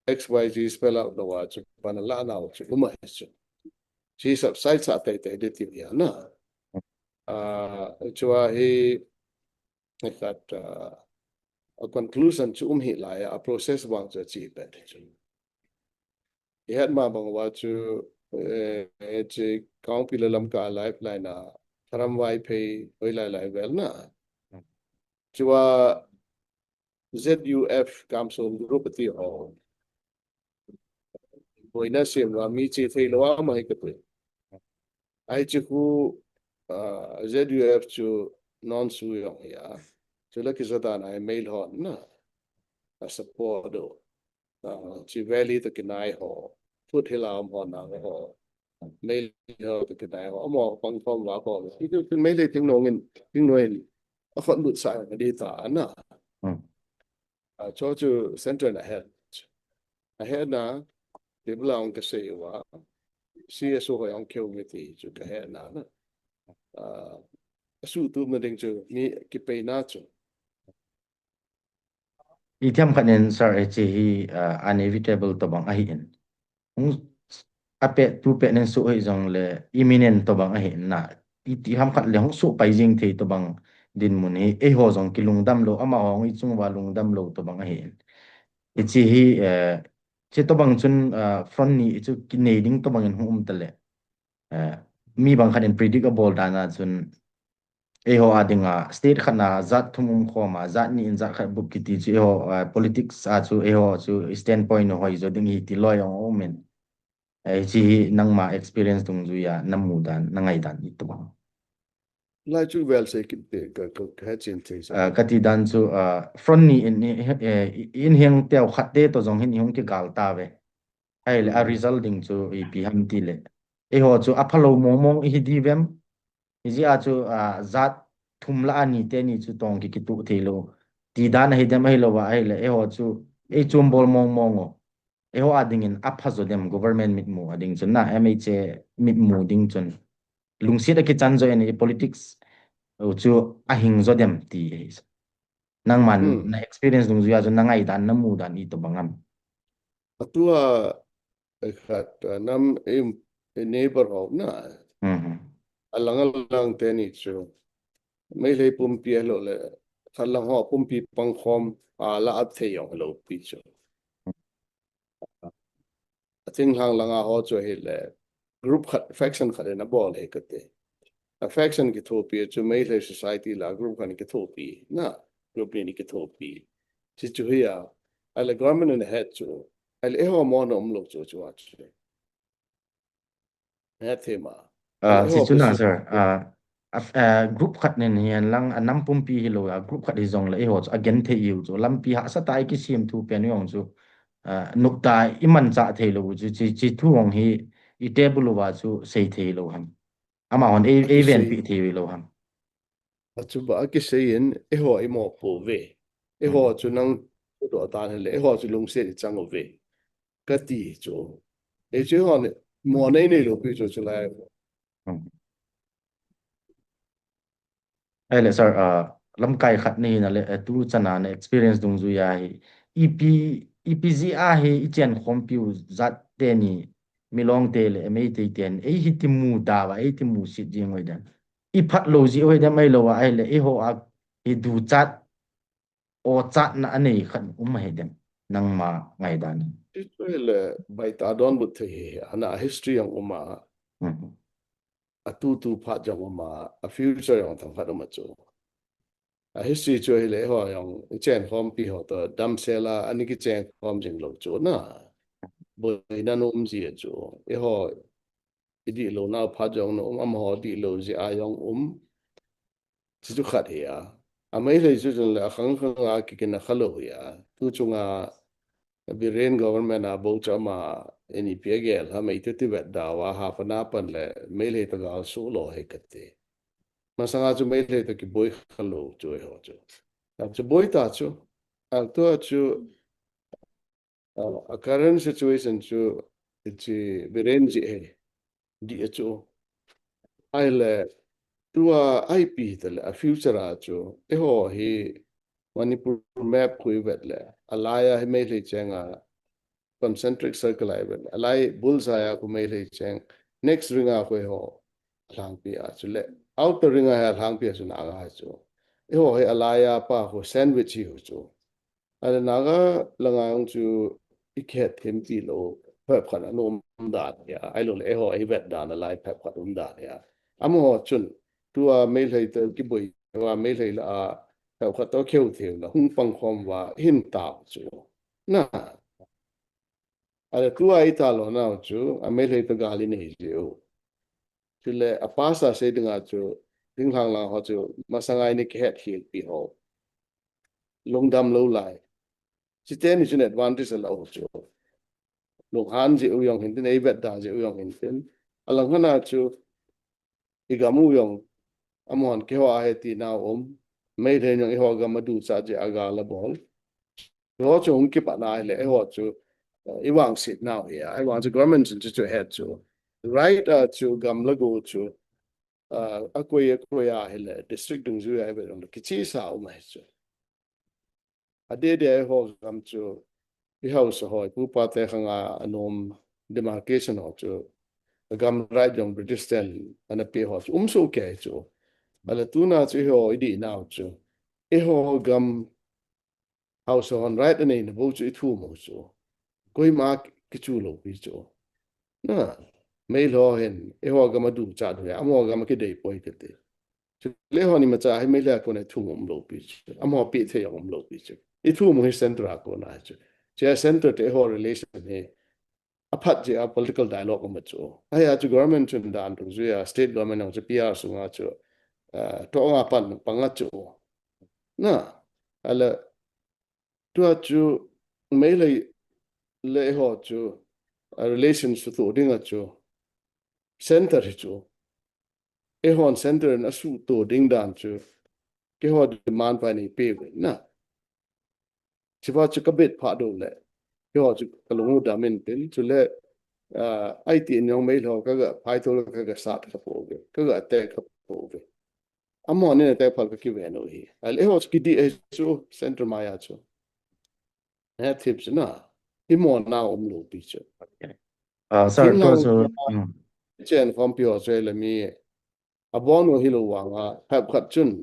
X Y Z spell out lou a chu pan a la nau chu um ahi chu. Chu subside sah tei tei ding ti ahi na. Ah, chua hi, khat, ah, a conclusion chu um hih lai a, a process vang chu ache pet chu. I het ma bang uva chu, eh, hiche Kangpokpi le Lamka lifeline a, Tharam Vaiphei, hoilai lai vel na. Chua Z U F Kamsong group ati ho. Boina sem uva mi che thei lou a um ahi kati. Ahi chu khu, ah, Z U F chu non su jong ahi a. Chule kija dan a hi Meilhon na. A support u. Ah, chu valley toh kinai ho. Foothill a um ho na ho. Meilhei toh kinai ho. Amaho pang khom uva ho. Chu, chu Meilhei thingnoi in, thingnoi in. A khut lut sah na ding ta na. Hmm. Ah, chu chu central na het. Ahet na, table a hung kasei uva, C S O ho jong kihou uve ti chu kahet na na. Ah, asuhtup na ding chu, mi kipeina chu. Itiham khat in, sir, hiche hi, ah, unevitable tobang ahi in. Hung, apet, tu pet nin suh hih jongle, imminent tobang ahi in na. Itiham khat le hung suh pai jing thei tobang dinmun hi, eiho jong kilungdam lou, amaho hung i chung uva lungdam lou tobang ahi in. Hiche hi, eh, hiche tobang chun, eh, front ni chu kinei ding tobang in hung um ta le. Eh, mi bang khat in predict abol dan a chun, eiho a dinga, state khat na jat thum um khom a, jat ni in jat khat bup kiti chu eiho, eh, politics a chu eiho chu standpoint hoi jo ding ahi ti loi jong um in. Eh, hiche hi nangma experience dungjui a, na mu dan, na ngai dan iti bang. Lai chu vel sei kit te ka, ka, ka he chen thei sa. Ah, kati dan chu, ah, front ni in, in, eh, in heng teu khat te to jong hin i hung kigal ta ve. Ahile, a Hmm. result ding chu ipi ham ti le. Eiho chu a phalou mong mong i hi di vem. Hijeh a chu, ah, jat thum lah a ni teni chu tong ki, kituh thei lou. Ti dan ahi dem ahilou va ahile. Eiho chu, ei chom bol mong mong o. Eiho a dingin a pha jo dem government mitmu a ding chun na, M H A mitmu ding chun. Lungset a kichan jo in i politics u chu a hing jo dem ti ahi. Nangman Hmm. na experience dungjuia chu na ngaidan, na mudan i to bang am. Atua, eh, khat, eh, nam, eh, eh, neighbor ho na. Mhm. Alang alang teni chu. Meitei pumpi ahilou le. Khat lang ho pumpi pangkhom, a la ap thei jong lou pi chu. A thinglhang langa ho chu ahile, group khat, faction khat in abol ahi kati. A faction kithopi chu Meitei society lah a group khat in kithopi. Na, group ni in kithopi. Hichu hi a, ahile government in ahet chu. Ahile eiho mo na umlou chu chu a chu. Nahet thei ma. Ah, Ahile si eiho chu na, pasi. sir. Ah, a, ah, group khat nin hihen lang, a nam pumpi hilou a, group khat hijong le eiho chu a genthei u chu. Lampi hahsa tah a i kisem thu pen u jong chu. Ah, nop tah a i manchah thei lou chu, chi, chi thu jong hi i table uva chu sei thei lou ham. Amahon ei, ei Akisei. Venpi thei lou ham. Achu ba akisei in, eiho i mo po ve. Eiho Hmm. chu nang doh tan le, eiho chu lungset i chang u ve. Kati chu. Ei chu eiho ni, mo nei nei lou pi chu chu lai. Hmm. Ahile, sir, ah, lamkai khat ni na le, eh, tu chana na experience dungjuia hi. Ipi, ipi jeh a hi i chenkhompi u jat teni, Milong te le, Meitei ten. Ei hiti muda va, ei hiti musit jing oi dem. I phat lou ji oi dem ahilou va, ahile, eiho a, i duchat, ochatna anei khat um ahi dem. Nangma ngaidan. Hichu le, baitah donbut thei hi, ana history jong um a. Mhm. A tutu phat jong um a, a future jong themkhat um a chu. A history chu ahile eiho jong, i chenkhompi ho to damsel a, ana kichenkhom jing lou chu na. Boina na um ji a chu. Eiho, i dihlou nau phat jong na um, amaho dihlou ji a jong um. Hichu khat hi a. A Meitei chu chun le a khang khang a kikin a khalou hi a. Tu chunga Biren government a bou chu ama N E P a gel ha Meitei ti vetda uva ha pana pan le Meitei to gal suh lou hi kati. Masanga chu Meitei to kiboi khalou chu eiho chu. Lam chu boi ta chu. A tua chu, uh, a current situation chu, chu Biren ji hi. Di a chu. Ahile, tua ipi tale, a future a chu. Eiho hi Manipur map khu i vet le, a lai a hi Meitei cheng a concentric circle a i vet le, a lai bullseye a khu Meitei cheng, next ring a khu eiho a lhangpi a chu le, outer ring a hi a lhangpi a chu Naga hi chu. Eiho hi a lai a pa khu sandwich hi u chu. Ahile Naga langa jong chu i kihet thempi lou, phep khat ana um dan hi a, ahilou le eiho i vet dan a lai phep khat um dan hi a. Amaho chun, tua Meitei to kiboi uva Meitei lah a, phep khat to kheu thei u la, hung pangkhom uva, hin tao chu. Na. Ahile tua i talou nau chu, a Meitei to gal i nei ji u. Chule a past a sei dinga chu, thinglhang lang ho chu, masanga i ni kihet khel pi ho. Lungdam lou lai. Chuteni chun advantage a la u chu. Lunghan ji u jong hin tin, ei vetda ji u jong hin tin. Alang hana chu, i gam u jong, amahon keiho a hi ti nau um. Meitei jong eiho gam a duchat ji a gal a bol. Eiho chu hung kipat na ahile, eiho chu, uh, i vangset nau hi a. Ahivang chu government chun chu chu het chu. Right a chu gam la go chu. Uh, a koi a koi a hile, district dungjuia i vet jong le, kichesa um ahi chu. A dede eiho gam chu, i haosa ho, i pu pa te khang a anom demarcation ho chu, a gam right jong British ten ana pe ho chu, um soh kei chu. Ahile tuna chu eiho i dih nau chu, eiho gam haosa hon right anei na bou chu i thum u chu. Koima kichu lou pi chu. Na, Meitei ho hin, eiho gam a duchat u hi, amaho gam a kidei poi kati. Chule eiho ni macha hi Meitei a kona i thum um lou pi chu. Amaho pe thei um lou pi chu. I thum u hi center a kona hi chu. Chia center te eiho relation hi, a phat ji a political dialogue um a chu. Ahia chu government chun dan dungjuia, state government jong chu P R sunga chu. ah, to nga pan panga chu. Na, ala, tua chu, Meitei le eiho chu, ah, relation suhtoh dinga chu, center hi chu. Eihon center in asuhtoh ding dan chu, keiho demand pa nei pe ve na. Chiva chu ka bet pha do le. Keiho chu ka lung u dam in tin, chule, ah, I T in jong Meitei ho ka ga phai to le ka ga sat kha pouve, ka ga attack kha pouve. Amahon attack phal ka kive nau hi. Ahile eiho chu kidih ahi chu, center maiya chu. He thip chu na. Imona umlou pi chu. Ah, sir, tua chu, mm. Chen khompi ho chu le mi abon u hilou vanga, phep khat chun,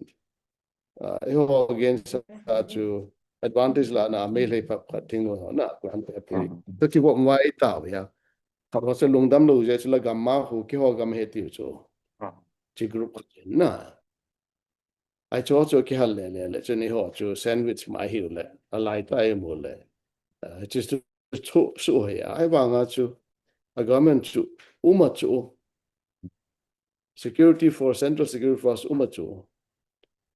ah, eiho against a chu advantage la na, Meitei phep khat thing lou na, kuan phep thing. Mm. To kivop mai tau ya. Khat ho chu lungdam lou jeh chu la gam ma hu, keiho gam he tiu chu. Mm. Chi group khat na. Ai chu chu kihal le le le, chun eiho chu sandwich mai hiu le, alai ta imu le. Ah, chu chu chu su he, ahivanga chu, a government chu, uma chu, security force, central security force, uma chu.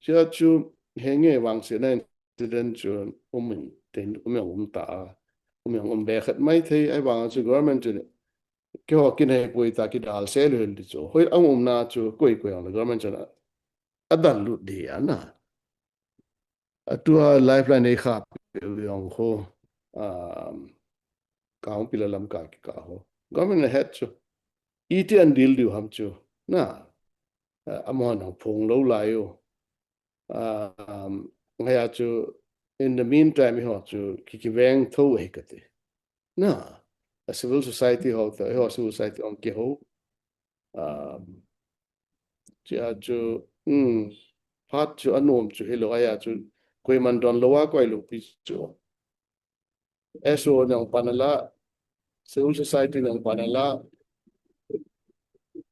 Chia chu, henge vangsetna incident chu, um in, tin, um jong um ta, um jong um be khat mai thei, ahivanga chu, government chu, keiho kin he poi ta kidal se lou hel di chu. Hoi ang umna chu, koi koi ang le, government chu, adal lut di ana. Atua lifeline ei kha pe u jong ho, um, ka hung pila lam ka ki ka ho. Government ahet chu. Iti an deal diu ham chu. Na, uh, amahon hung phong lou lai u. Um, ngaiya chu, in the meantime, eiho chu, ki kiveng tho ahi kati. Na, a civil society ho ta, eiho civil society hung kihou. Um, chia chu, um, phat chu anom chu hilou, aya chu, koiman don lou a koi lou pi chu. S O nang panala, civil society nang panala,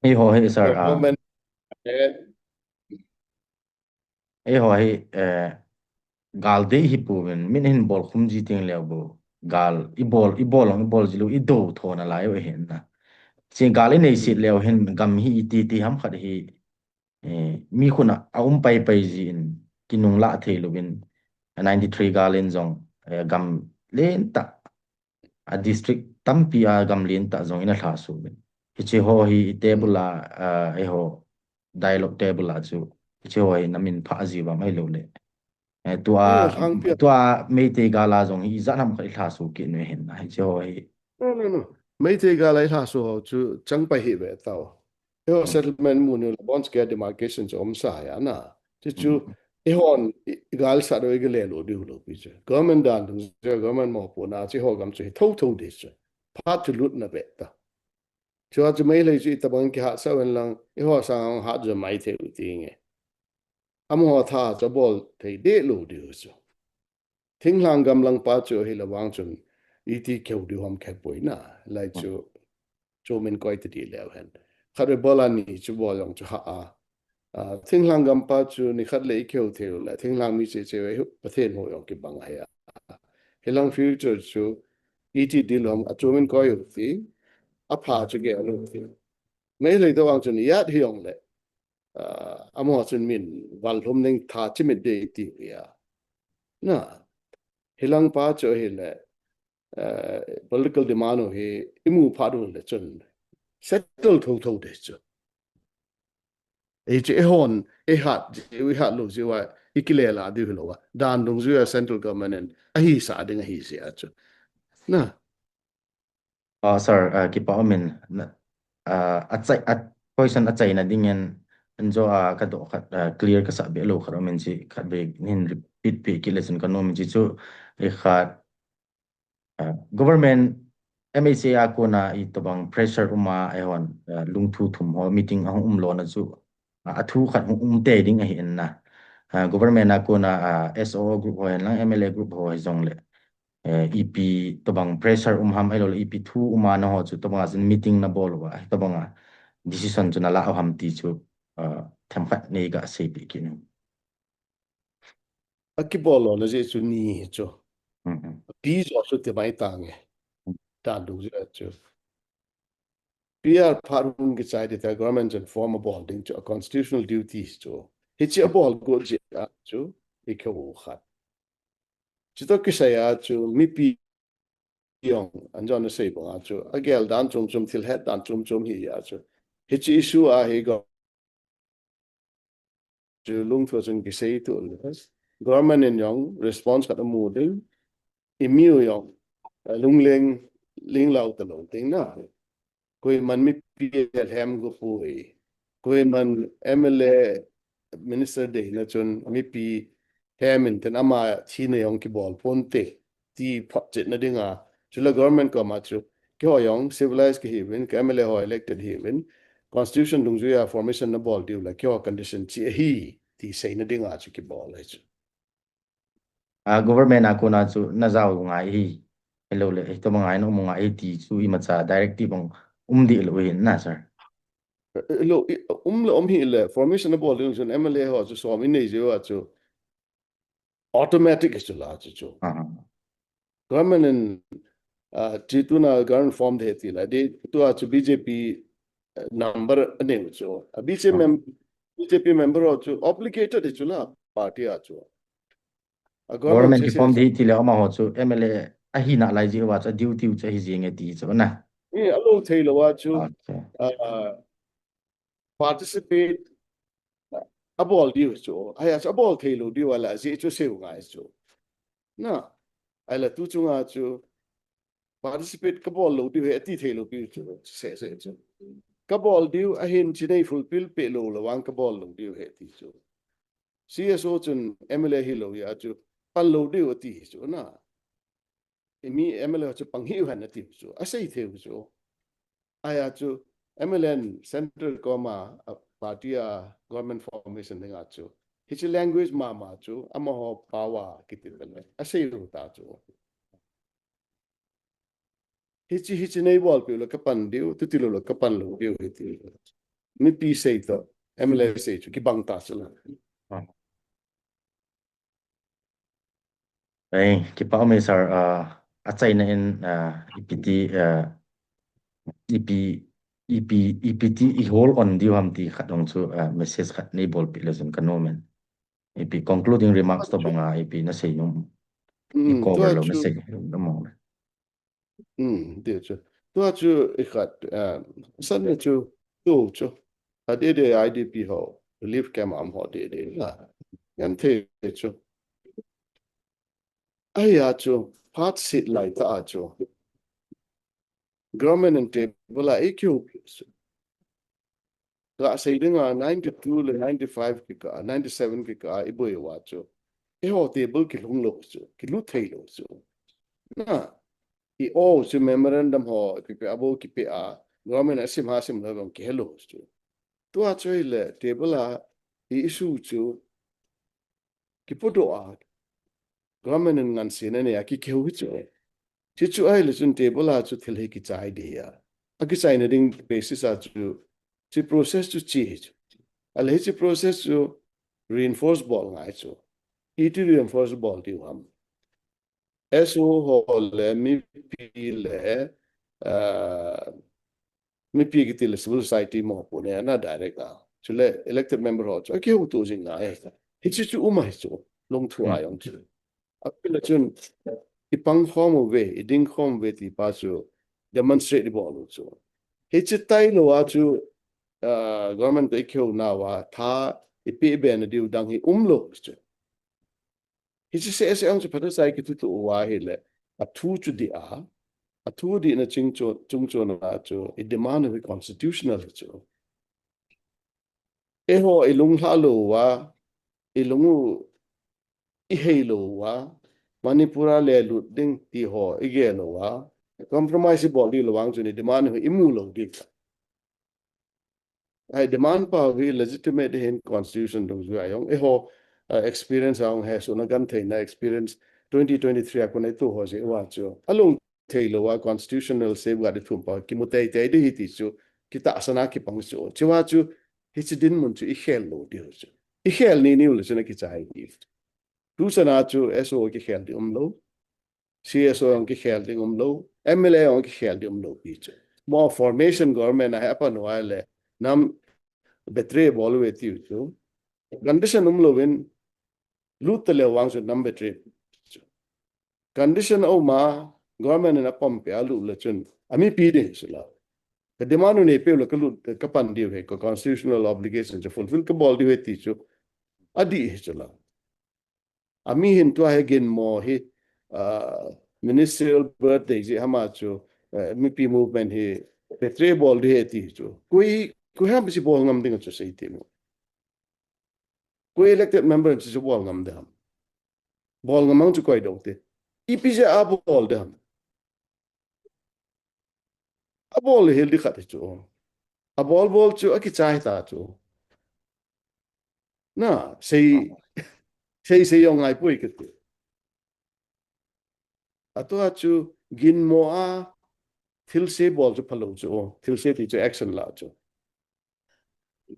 Eiho hi, sir, ah, government, eh, eiho hi, eh, gal dei hi puvin, min hin bol khum ji teng leu bou. Gal, i bol, i bol long, i bol ji lou, i do tho na lai u hin na. Chi gal i nei sit leu hin, gam hi i ti ti ham khat hi, eh, mi khun a, a um pai pai ji in, kinung la thei louvin, a ninety-three gal in jong, eh, gam len ta, a district tampi a gam len ta jong in a lha su uvin. Hichi ho hi i table a, ah, eiho dialogue table a chu, hichi ho hi na min pha ji va mai lou le. Eh, tua, Eh, hang pia. Tua Meitei gal a jong hi i jat ham khat i lha su kit nu hin, hichi ho hi. No, no, no. Meitei gal a i lha su ho chu chang pai hi ve tau. Eiho settlement mu ni le bonds ke demarcation chu um sa ya na. Chu chu, eihon i, i gal sa do i ga le lou diu lou pi chu. Government dan dung chu, government mo pu na chu eiho gam chu hi tho tho di chu. Phat chu lut na ve ta. Chu a chu Meitei chu i tabang ki hat sa ven lang, eiho sang hat jo mai thei u ti nge. Amaho tha chu bol thei de lou diu chu. Thinglhang gam lang pa chu hi la vang chun, iti keu diu ham khe poi na, lai chu, chu min koi ti di leu hen. Khat ve bol a ni chu bol jong chu ha a. Ah, thinglhang gam pa chu ni khat le i keu thei u le, thinglhang mi che che ve hu, Pathen ho jong ki bang a hi a. Hi lang future chu, iti di lom a chu min koi u ti, a pha chu ge lu ti. Meitei to vang chun yat hi jong le, ah, amaho chun min val lhum ning tha chi mit de ti u ya. Na, hi lang pa chu hi le, eh, political demand u hi i mu pha du le chun settle tho tho de chu. Ei chu eihon, ei hat, ei hat lou jiu a, i kile la diu hi lou a. Dan dung jiu a central government in, ahi sa ding ahi si a chu. Na. Ah, sir, ah, kipa um in, na, ah, a chai, a question a chaina ding in, an jo a ka do khat, ah, clear ka sa be lou khat um in chi, khat be nin repeat pe kit le chun ka nom in chi chu, ei khat, ah, government M H A a kona i tobang pressure um a, eihon, ah, lungthu thum ho meeting a hung um lona chu, ah, a thu khat hung um te ding ahi in na. Ah, government a kona, ah, S O group ho hen lang, M L A group ho hi jong le, eh, ipi tobang pressure um ham ahilou le ipi thu um a na ho chu tobang a chun meeting na bol uva, tobang a decision chu na la u ham ti chu, ah, themkhat nei ga sei pe kit in. A kibol lona jeh chu ni hi chu. Mm, mm. Pi jo chu ti mai ta nge. Dan dung jeh chu. P R phat hung kichai ding tah government chun form abol ding chu a constitutional duty chu. Hichi abol got jeh a chu i kho khat. Chutoh kisai a chu mipi jong an jong na sei bang a chu a gel dan chom chom thil het dan chom chom hi a chu. Hichi issue a hi go chu lungthua chun kisei tu le. Government in jong response khat amu ding. I miu jong lungleng ling lau ta lo ding na. Koiman mipi a lhem go poi. Koiman M L A minister deina chun mipi lhem in ten ama thina jong kibol ponte. Ti photchetna dinga. Chule government koma chu keiho jong civilized kahiuvin, ka M L A ho elected hiuvin, constitution dungjuia formation nabol diu le keiho condition chi ahi ti seina dinga chu kibol ahi chu. A government a kona chu najao ngai hi. Hello le, hitobang ngai na um ngai hi ti chu imacha directive bang um deh lou hin na, sir. Lo, um le um hile formation nabol diu chun M L A ho chu som inei jeh a chu automatic hi chu la chu chu. Government in, ah, chi tuna government form de ti la, de tua chu B J P, eh, number anei chu. A B J P mem-, B J P member ho chu obligated hi chu la party a chu. A Government government ki form sese di ti le amaho chu M L A ahi nalai jeh uva chu a duty u chu ahi jing e ti chu na. Ni a lo thei lou a chu, ah, participate abol diu chu. Ahia chu abol thei lou diu a la jeh chu sei u ngai chu. Na, ahila tu chunga chu participate kabol lou diu ahi ati thei lou diu chu. Sese chu. Kabol diu ahin chi nei fulfill peh lou le vang kabol lou diu ahi ti chu. C S O chun M L A hilou a chu pan lou diu ati chu na. I mi M L A chu pang hih u hen ati chu. Asei thei u chu. Ahia chu M L A in central koma, ah, party a government formation dinga chu. Hichi language mama chu amaho power kiti le. Asei u ta chu. Hichi, hichi nei bol peh le kapan diu, tuti lou le kapan lou diu hiti. Mipi sei toh, M L A sei chu kibang ta chu la. Ei, kipa um e sir, ah, achaina in, ah, ipi ti, ah, ipi, ipi, ipi ti i hold on diu ham ti khat hung chu, ah, message khat nei bol peh le chun ka nom in. Ipi concluding remarks tobang a, ipi na sei nom. I cover lou message nom le. Um, ti chu. Tua chu i khat, ah, san na chu, tu chu. A de de I D P ho, relief camp a um ho de de la. Ngan thei chu. Ahia chu, phat sit lai ta a chu. Government in table a i kiu chu. Ka sei dinga ninety-two le ninety-five kikah, ninety-seven kikah i boi uva chu. Eiho table kilhung lou chu, kilut thei lou chu. Na, i o chu memorandum ho, kipe a bo kipe a, government a sim ha sim lou bang kihe lou chu. Tua chu hile table a i issue chu kipodoh a, government in ngansen anei a kikihou hi chu. Hichu ahile chun table a chu thil hi kichai ding ahi. A kichaina ding basis a chu, hiche process chu che hi chu. Ahile hiche process chu reinforce bol ngai chu. Iti reinforce bol diu ham. S O ho le mipi le, ah, mipi kiti le civil society mopo ne ana direct a. Chule elected member ho chu akihouto jing ngai. Hiche chu um ahi chu, lungthua jong chu. Apil a chun, i pang khom uve, i ding khom uve ti pa chu demonstrate i bol u chu. Hiche tailou a chu, ah, government toh i kihou nauva, tha i peh be na diu dang hi umlou chu. Hiche seh seh ang chu phatah chai kithutuh uva ahile, a thu chu dih a, a thu dihna ching chu, chung chun a chu, i demand hi constitutional hi chu. Eiho i lunglhah lou uva, i lung u i hei lou uva, Manipur a le lut ding ti ho i gel uva, compromise i bol ding lou vang chun i demand hi i mu lou ding. Ahi demand pa hi legitimate hin constitution dungjuia jong. Eiho, uh, experience a jong he suna gan theina experience twenty twenty-three a kon i tu ho jeh uva chu. Alung theilou a constitutional safeguard i thum pa kimu teitei ding ahi ti chu. Kitahsan a kipang chu. Chua chu hiche dinmun chu i khel lou diu chu. I khel ni niu le chu na kichai ding. Tuchan a chu S O kikhel ding umlou. C S O jong kikhel ding umlou, M L A jong kikhel ding umlou pi chu. mo formation government a hi apan uva le, nam betray bol uve tiu chu. Condition umlouvin, lut taleh vang chu nam betray. Condition aum a, government in apumpi a lut le chun, amipi ding chu la. Ka demand u neipeu le ka lut, ka pan diu ahi, ka constitutional obligation chu fulfill ka bol diu ahi ti chu, adih ahi chu la. Ami hin tua hi ginmo hi, ah, ministerial birthday jeh ham a chu, eh, mipi movement hi betray bol ding ahi ti chu. Koi, koi ham chu bol ngam ding chu sei ti mo. Koi elected member chu bol ngam ding ham. Bol ngam ang chu koi dou te. Ipi jeh a bol ding ham. Abol le hil ding khat hi chu. Abol bol chu akichai ta chu. Na, sei, sei, sei jong ngai poi kati. Atua chu ginmo a thilse bol chu phalou chu. Thilse ti chu action la chu.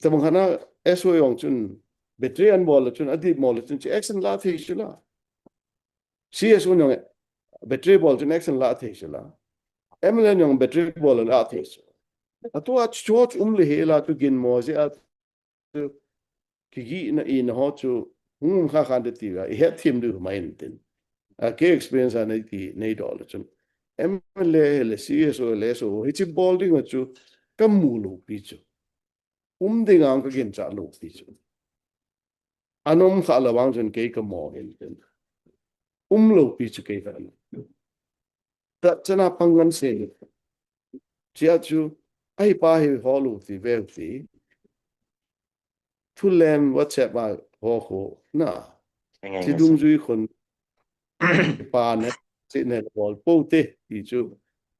Tabang khat na S O jong chun betray an bol le chun, adih mo le chun chu action la thei chu la. C S O jong betray bol chun action la thei chu la. M L A jong betray bol la thei chu. Atua chu chu um le hi la chu ginmo jeh a chu kigihna ina ho chu hung um kha khan te ti a, i het thim diu mai in tin. A ke experience a nei ti, nei dol le chun. M L A le C S O le S O hichi bol ding a chu ka mu lou pi chu. Um ding ang ka gincha lou pi chu. An um kha le vang chun kei ka mo in tin. Um lou pi chu kei ka. Ta chana pang ngan se. Chia chu, ahi pa hi ho lou ti veu ti. Thu lem WhatsApp a ho ho na. Ngai, ngai, chi ngai, dungjui khun pa ne, chi ne bol po te, ti chu,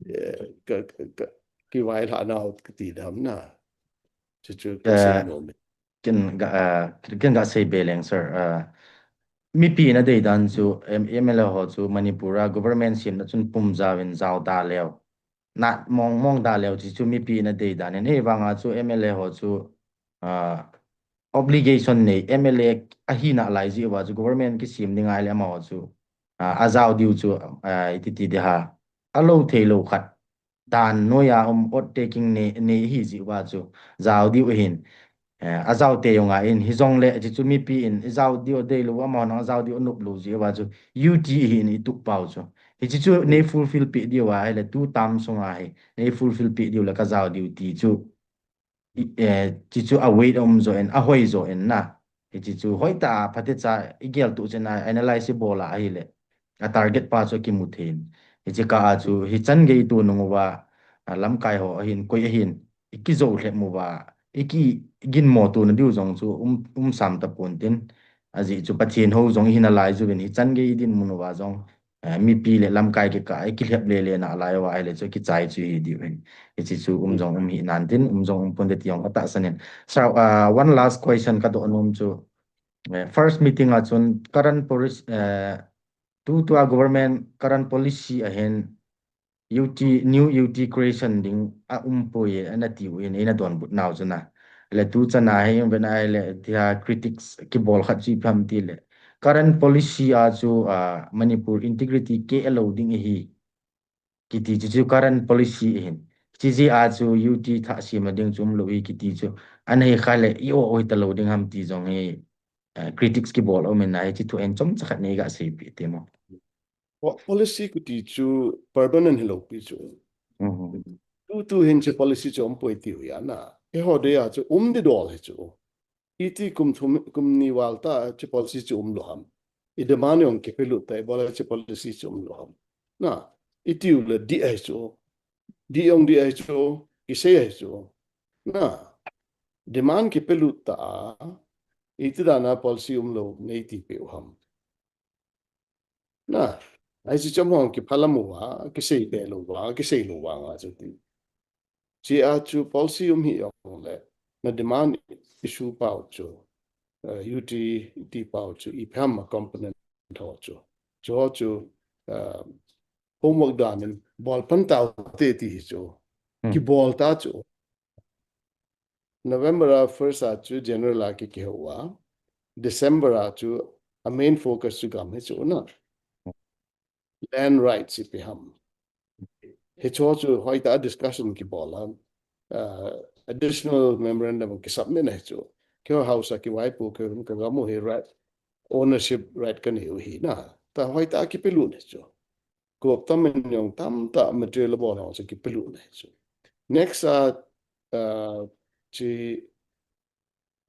eh, ka, ka, ka, kivai lha nau ka ti dam na. Chu chu ka sei, eh, nom e. Ken ga, ah, ken ga sei be leng, sir. Ah, mipi na dei dan chu, M-, M L A ho chu Manipur a government sem na chun pum jao in jao da leu. Na mong mong da leu chi chu mipi na dei dan in. Hei vang a chu M L A ho chu, ah, obligation nei, M L A ahi na lai ji uva chu government kisem ding a le amaho chu, ah, ajao diu chu, ah, iti ti de ha. Alou thei lou khat. Dan noi a um oath taking nei, nei hi ji uva chu. Jao diu hin. Eh, ajao te jong a in, hi jong le, chi chu mipi in, i jao diu dei lou, amaho nang jao diu nop lou ji uva chu. U T hi in i tup pau chu. Hi chi chu nei fulfill pi diu a, hi le two term sung a hi. Nei fulfill pi diu le ka jao diu ti chu. I, eh, chi chu a weight um jo in, a hoi jo in na. Hi chi chu hoi ta a, phatecha i gel tu chen a, analyze i bol a hi le. A target pa chu kimu thei in. Hi chi ka a chu, hi chan gei tu nung uva, a lamkai ho ahin, koi ahin, i kijo lhep mu uva, i ki ginmo tu na diu jong chu, um, um sam ta pon tin. A ji chu Pathen ho jong i hi na lai ju vin, hi chan gei i din mun uva jong, eh, mipi le lamkai kikah a, i kilhep le le na lai uva, hi le chu kichai chu hi diu hin. Hi chi chu um jong um hi nan tin, um jong um pon te ti jong ka tahsan in. Sir, ah, one last question ka doh nom chu, eh, first meeting a chun current policy, eh, tu tua government current policy a hin U T, new U T creation ding a um poi e, ana ti u in, eina donbut nau chu na. Le tu chan a hi, ven a le, tia critics kibol khat chu ipi ham ti le. Current policy a chu, ah, Manipur integrity keh lou ding ahi. Kiti chu chu current policy ahin. Chi ji a chu U T thah sem na ding chu um lou hi kiti chu. Ana hi kha le, i o o hi ta lou ding ham ti jong hi, eh, critics kibol um in na hi chi thu en chomcha khat nei ga sei pi te mo. Po-, policy kiti chu permanent hi lou pi chu. Mhm. Tu tu hin chu policy chu um poi ti u ya na. Eiho dei a chu um di dol hi chu. Iti kum thum, kum ni val ta chu policy chu um lou ham. I demand jong kipe lut ta, i bol a chu policy chu um lou ham. Na, iti u le di ai chu. Di jong di ai chu, kisei ai chu. Na, demand kipe lut ta, iti dan a policy um lou, nei ti pe u ham. Na, ai chu chom hong kiphalam uva, kisei pe lou uva, kisei lou uva nga chu ti. Chi a chu policy um hi jong le, na demand issue pau chu, eh, U T ti pau chu, ipi ham a component ho chu. Chu ho chu, eh, homework dan in bol pan tau te ti hi chu. Hmm. Kibol ta chu. November a first a chu general a ki kihou a. December a chu a main focus chu gam hi chu na. Land rights ipi ham. Hichu chu hoitah a discussion kibol a, uh, additional memorandum kisubmit na hichu. Keiho House a kivaipo keiho ka gamu hi right, ownership right kanei u hi na. Tah hoitah a kipelut na hichu. Kop tam in jong tamtah material bol hung chu kipelut na hichu. Next a, uh, chi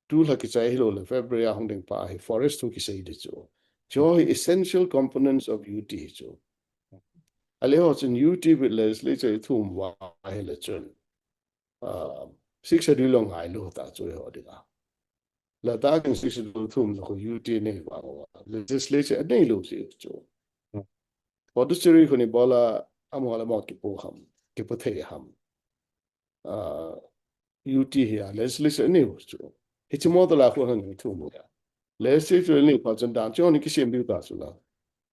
tulha kichai hilou le February a hung ding pa hi forest thu kisei di chu. Chu hi essential components of U T hi chu. Ale ho chun U T with legislature i thum uva ahile chun, ah, Sixth Schedule jong ngailou ta chu eiho dinga. Ladakh in Sixth Schedule thum lou khu U T nei vang uva. Legislature neilou si chu. Puducherry khu ni bola amaho le amaho kipo ham, kipo thei ham. Ah, U T hi a legislature nei u chu. Hiche model a khu hung thum u. Legislature nei pha chun dan chu ni kisem diu ta chu la.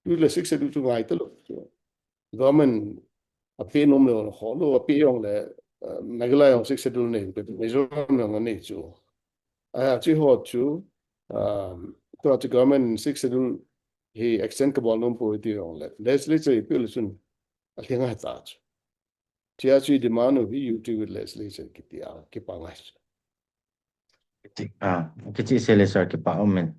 Tu le Sixth Schedule chu ngai talou chu. Government a pe nom le ho lou a pe jong le, uh, Meghalaya jong Sixth Schedule nei, Mizoram jong nei chu. A chu ho chu, um, tua chu government Sixth Schedule hi extend kabol nom poi ti jong le. Legislature i pe le chun a lhing a ta chu. Tia chu i demand u hi U T with legislature kiti a, kipa ngai chu. Ti, ah, kicheh sel e sir, kipa um in.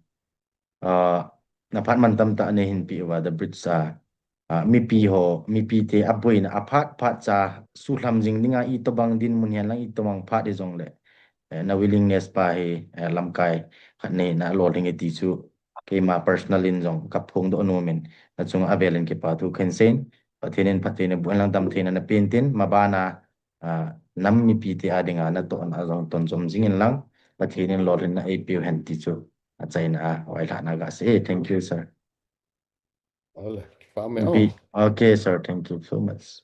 Ah, na phat mantam tah nei hin pe uva the bridge a, ah, mipi ho, mipi te a boina a phat phat cha suhlam jing dinga itobang dinmun hihen lang itobang phat hijong le, eh, na willingness pa hi, eh, lamkai khat nei na lolhing e ti chu keima personal in jong ka phongdoh nom in, na chunga avel in kipa thu kahin sei in, Pathen in phattheina boh hen lang damtheina na pe in tin, mabana, ah, nam mipi te a dinga natohna jong ton chom jing in lang, Pathen in lolhinna eipeu hen ti chu achaina a vailhahna gasei e. Thank you, sir. Ole, kipa um e. Okay, sir. Thank you so much.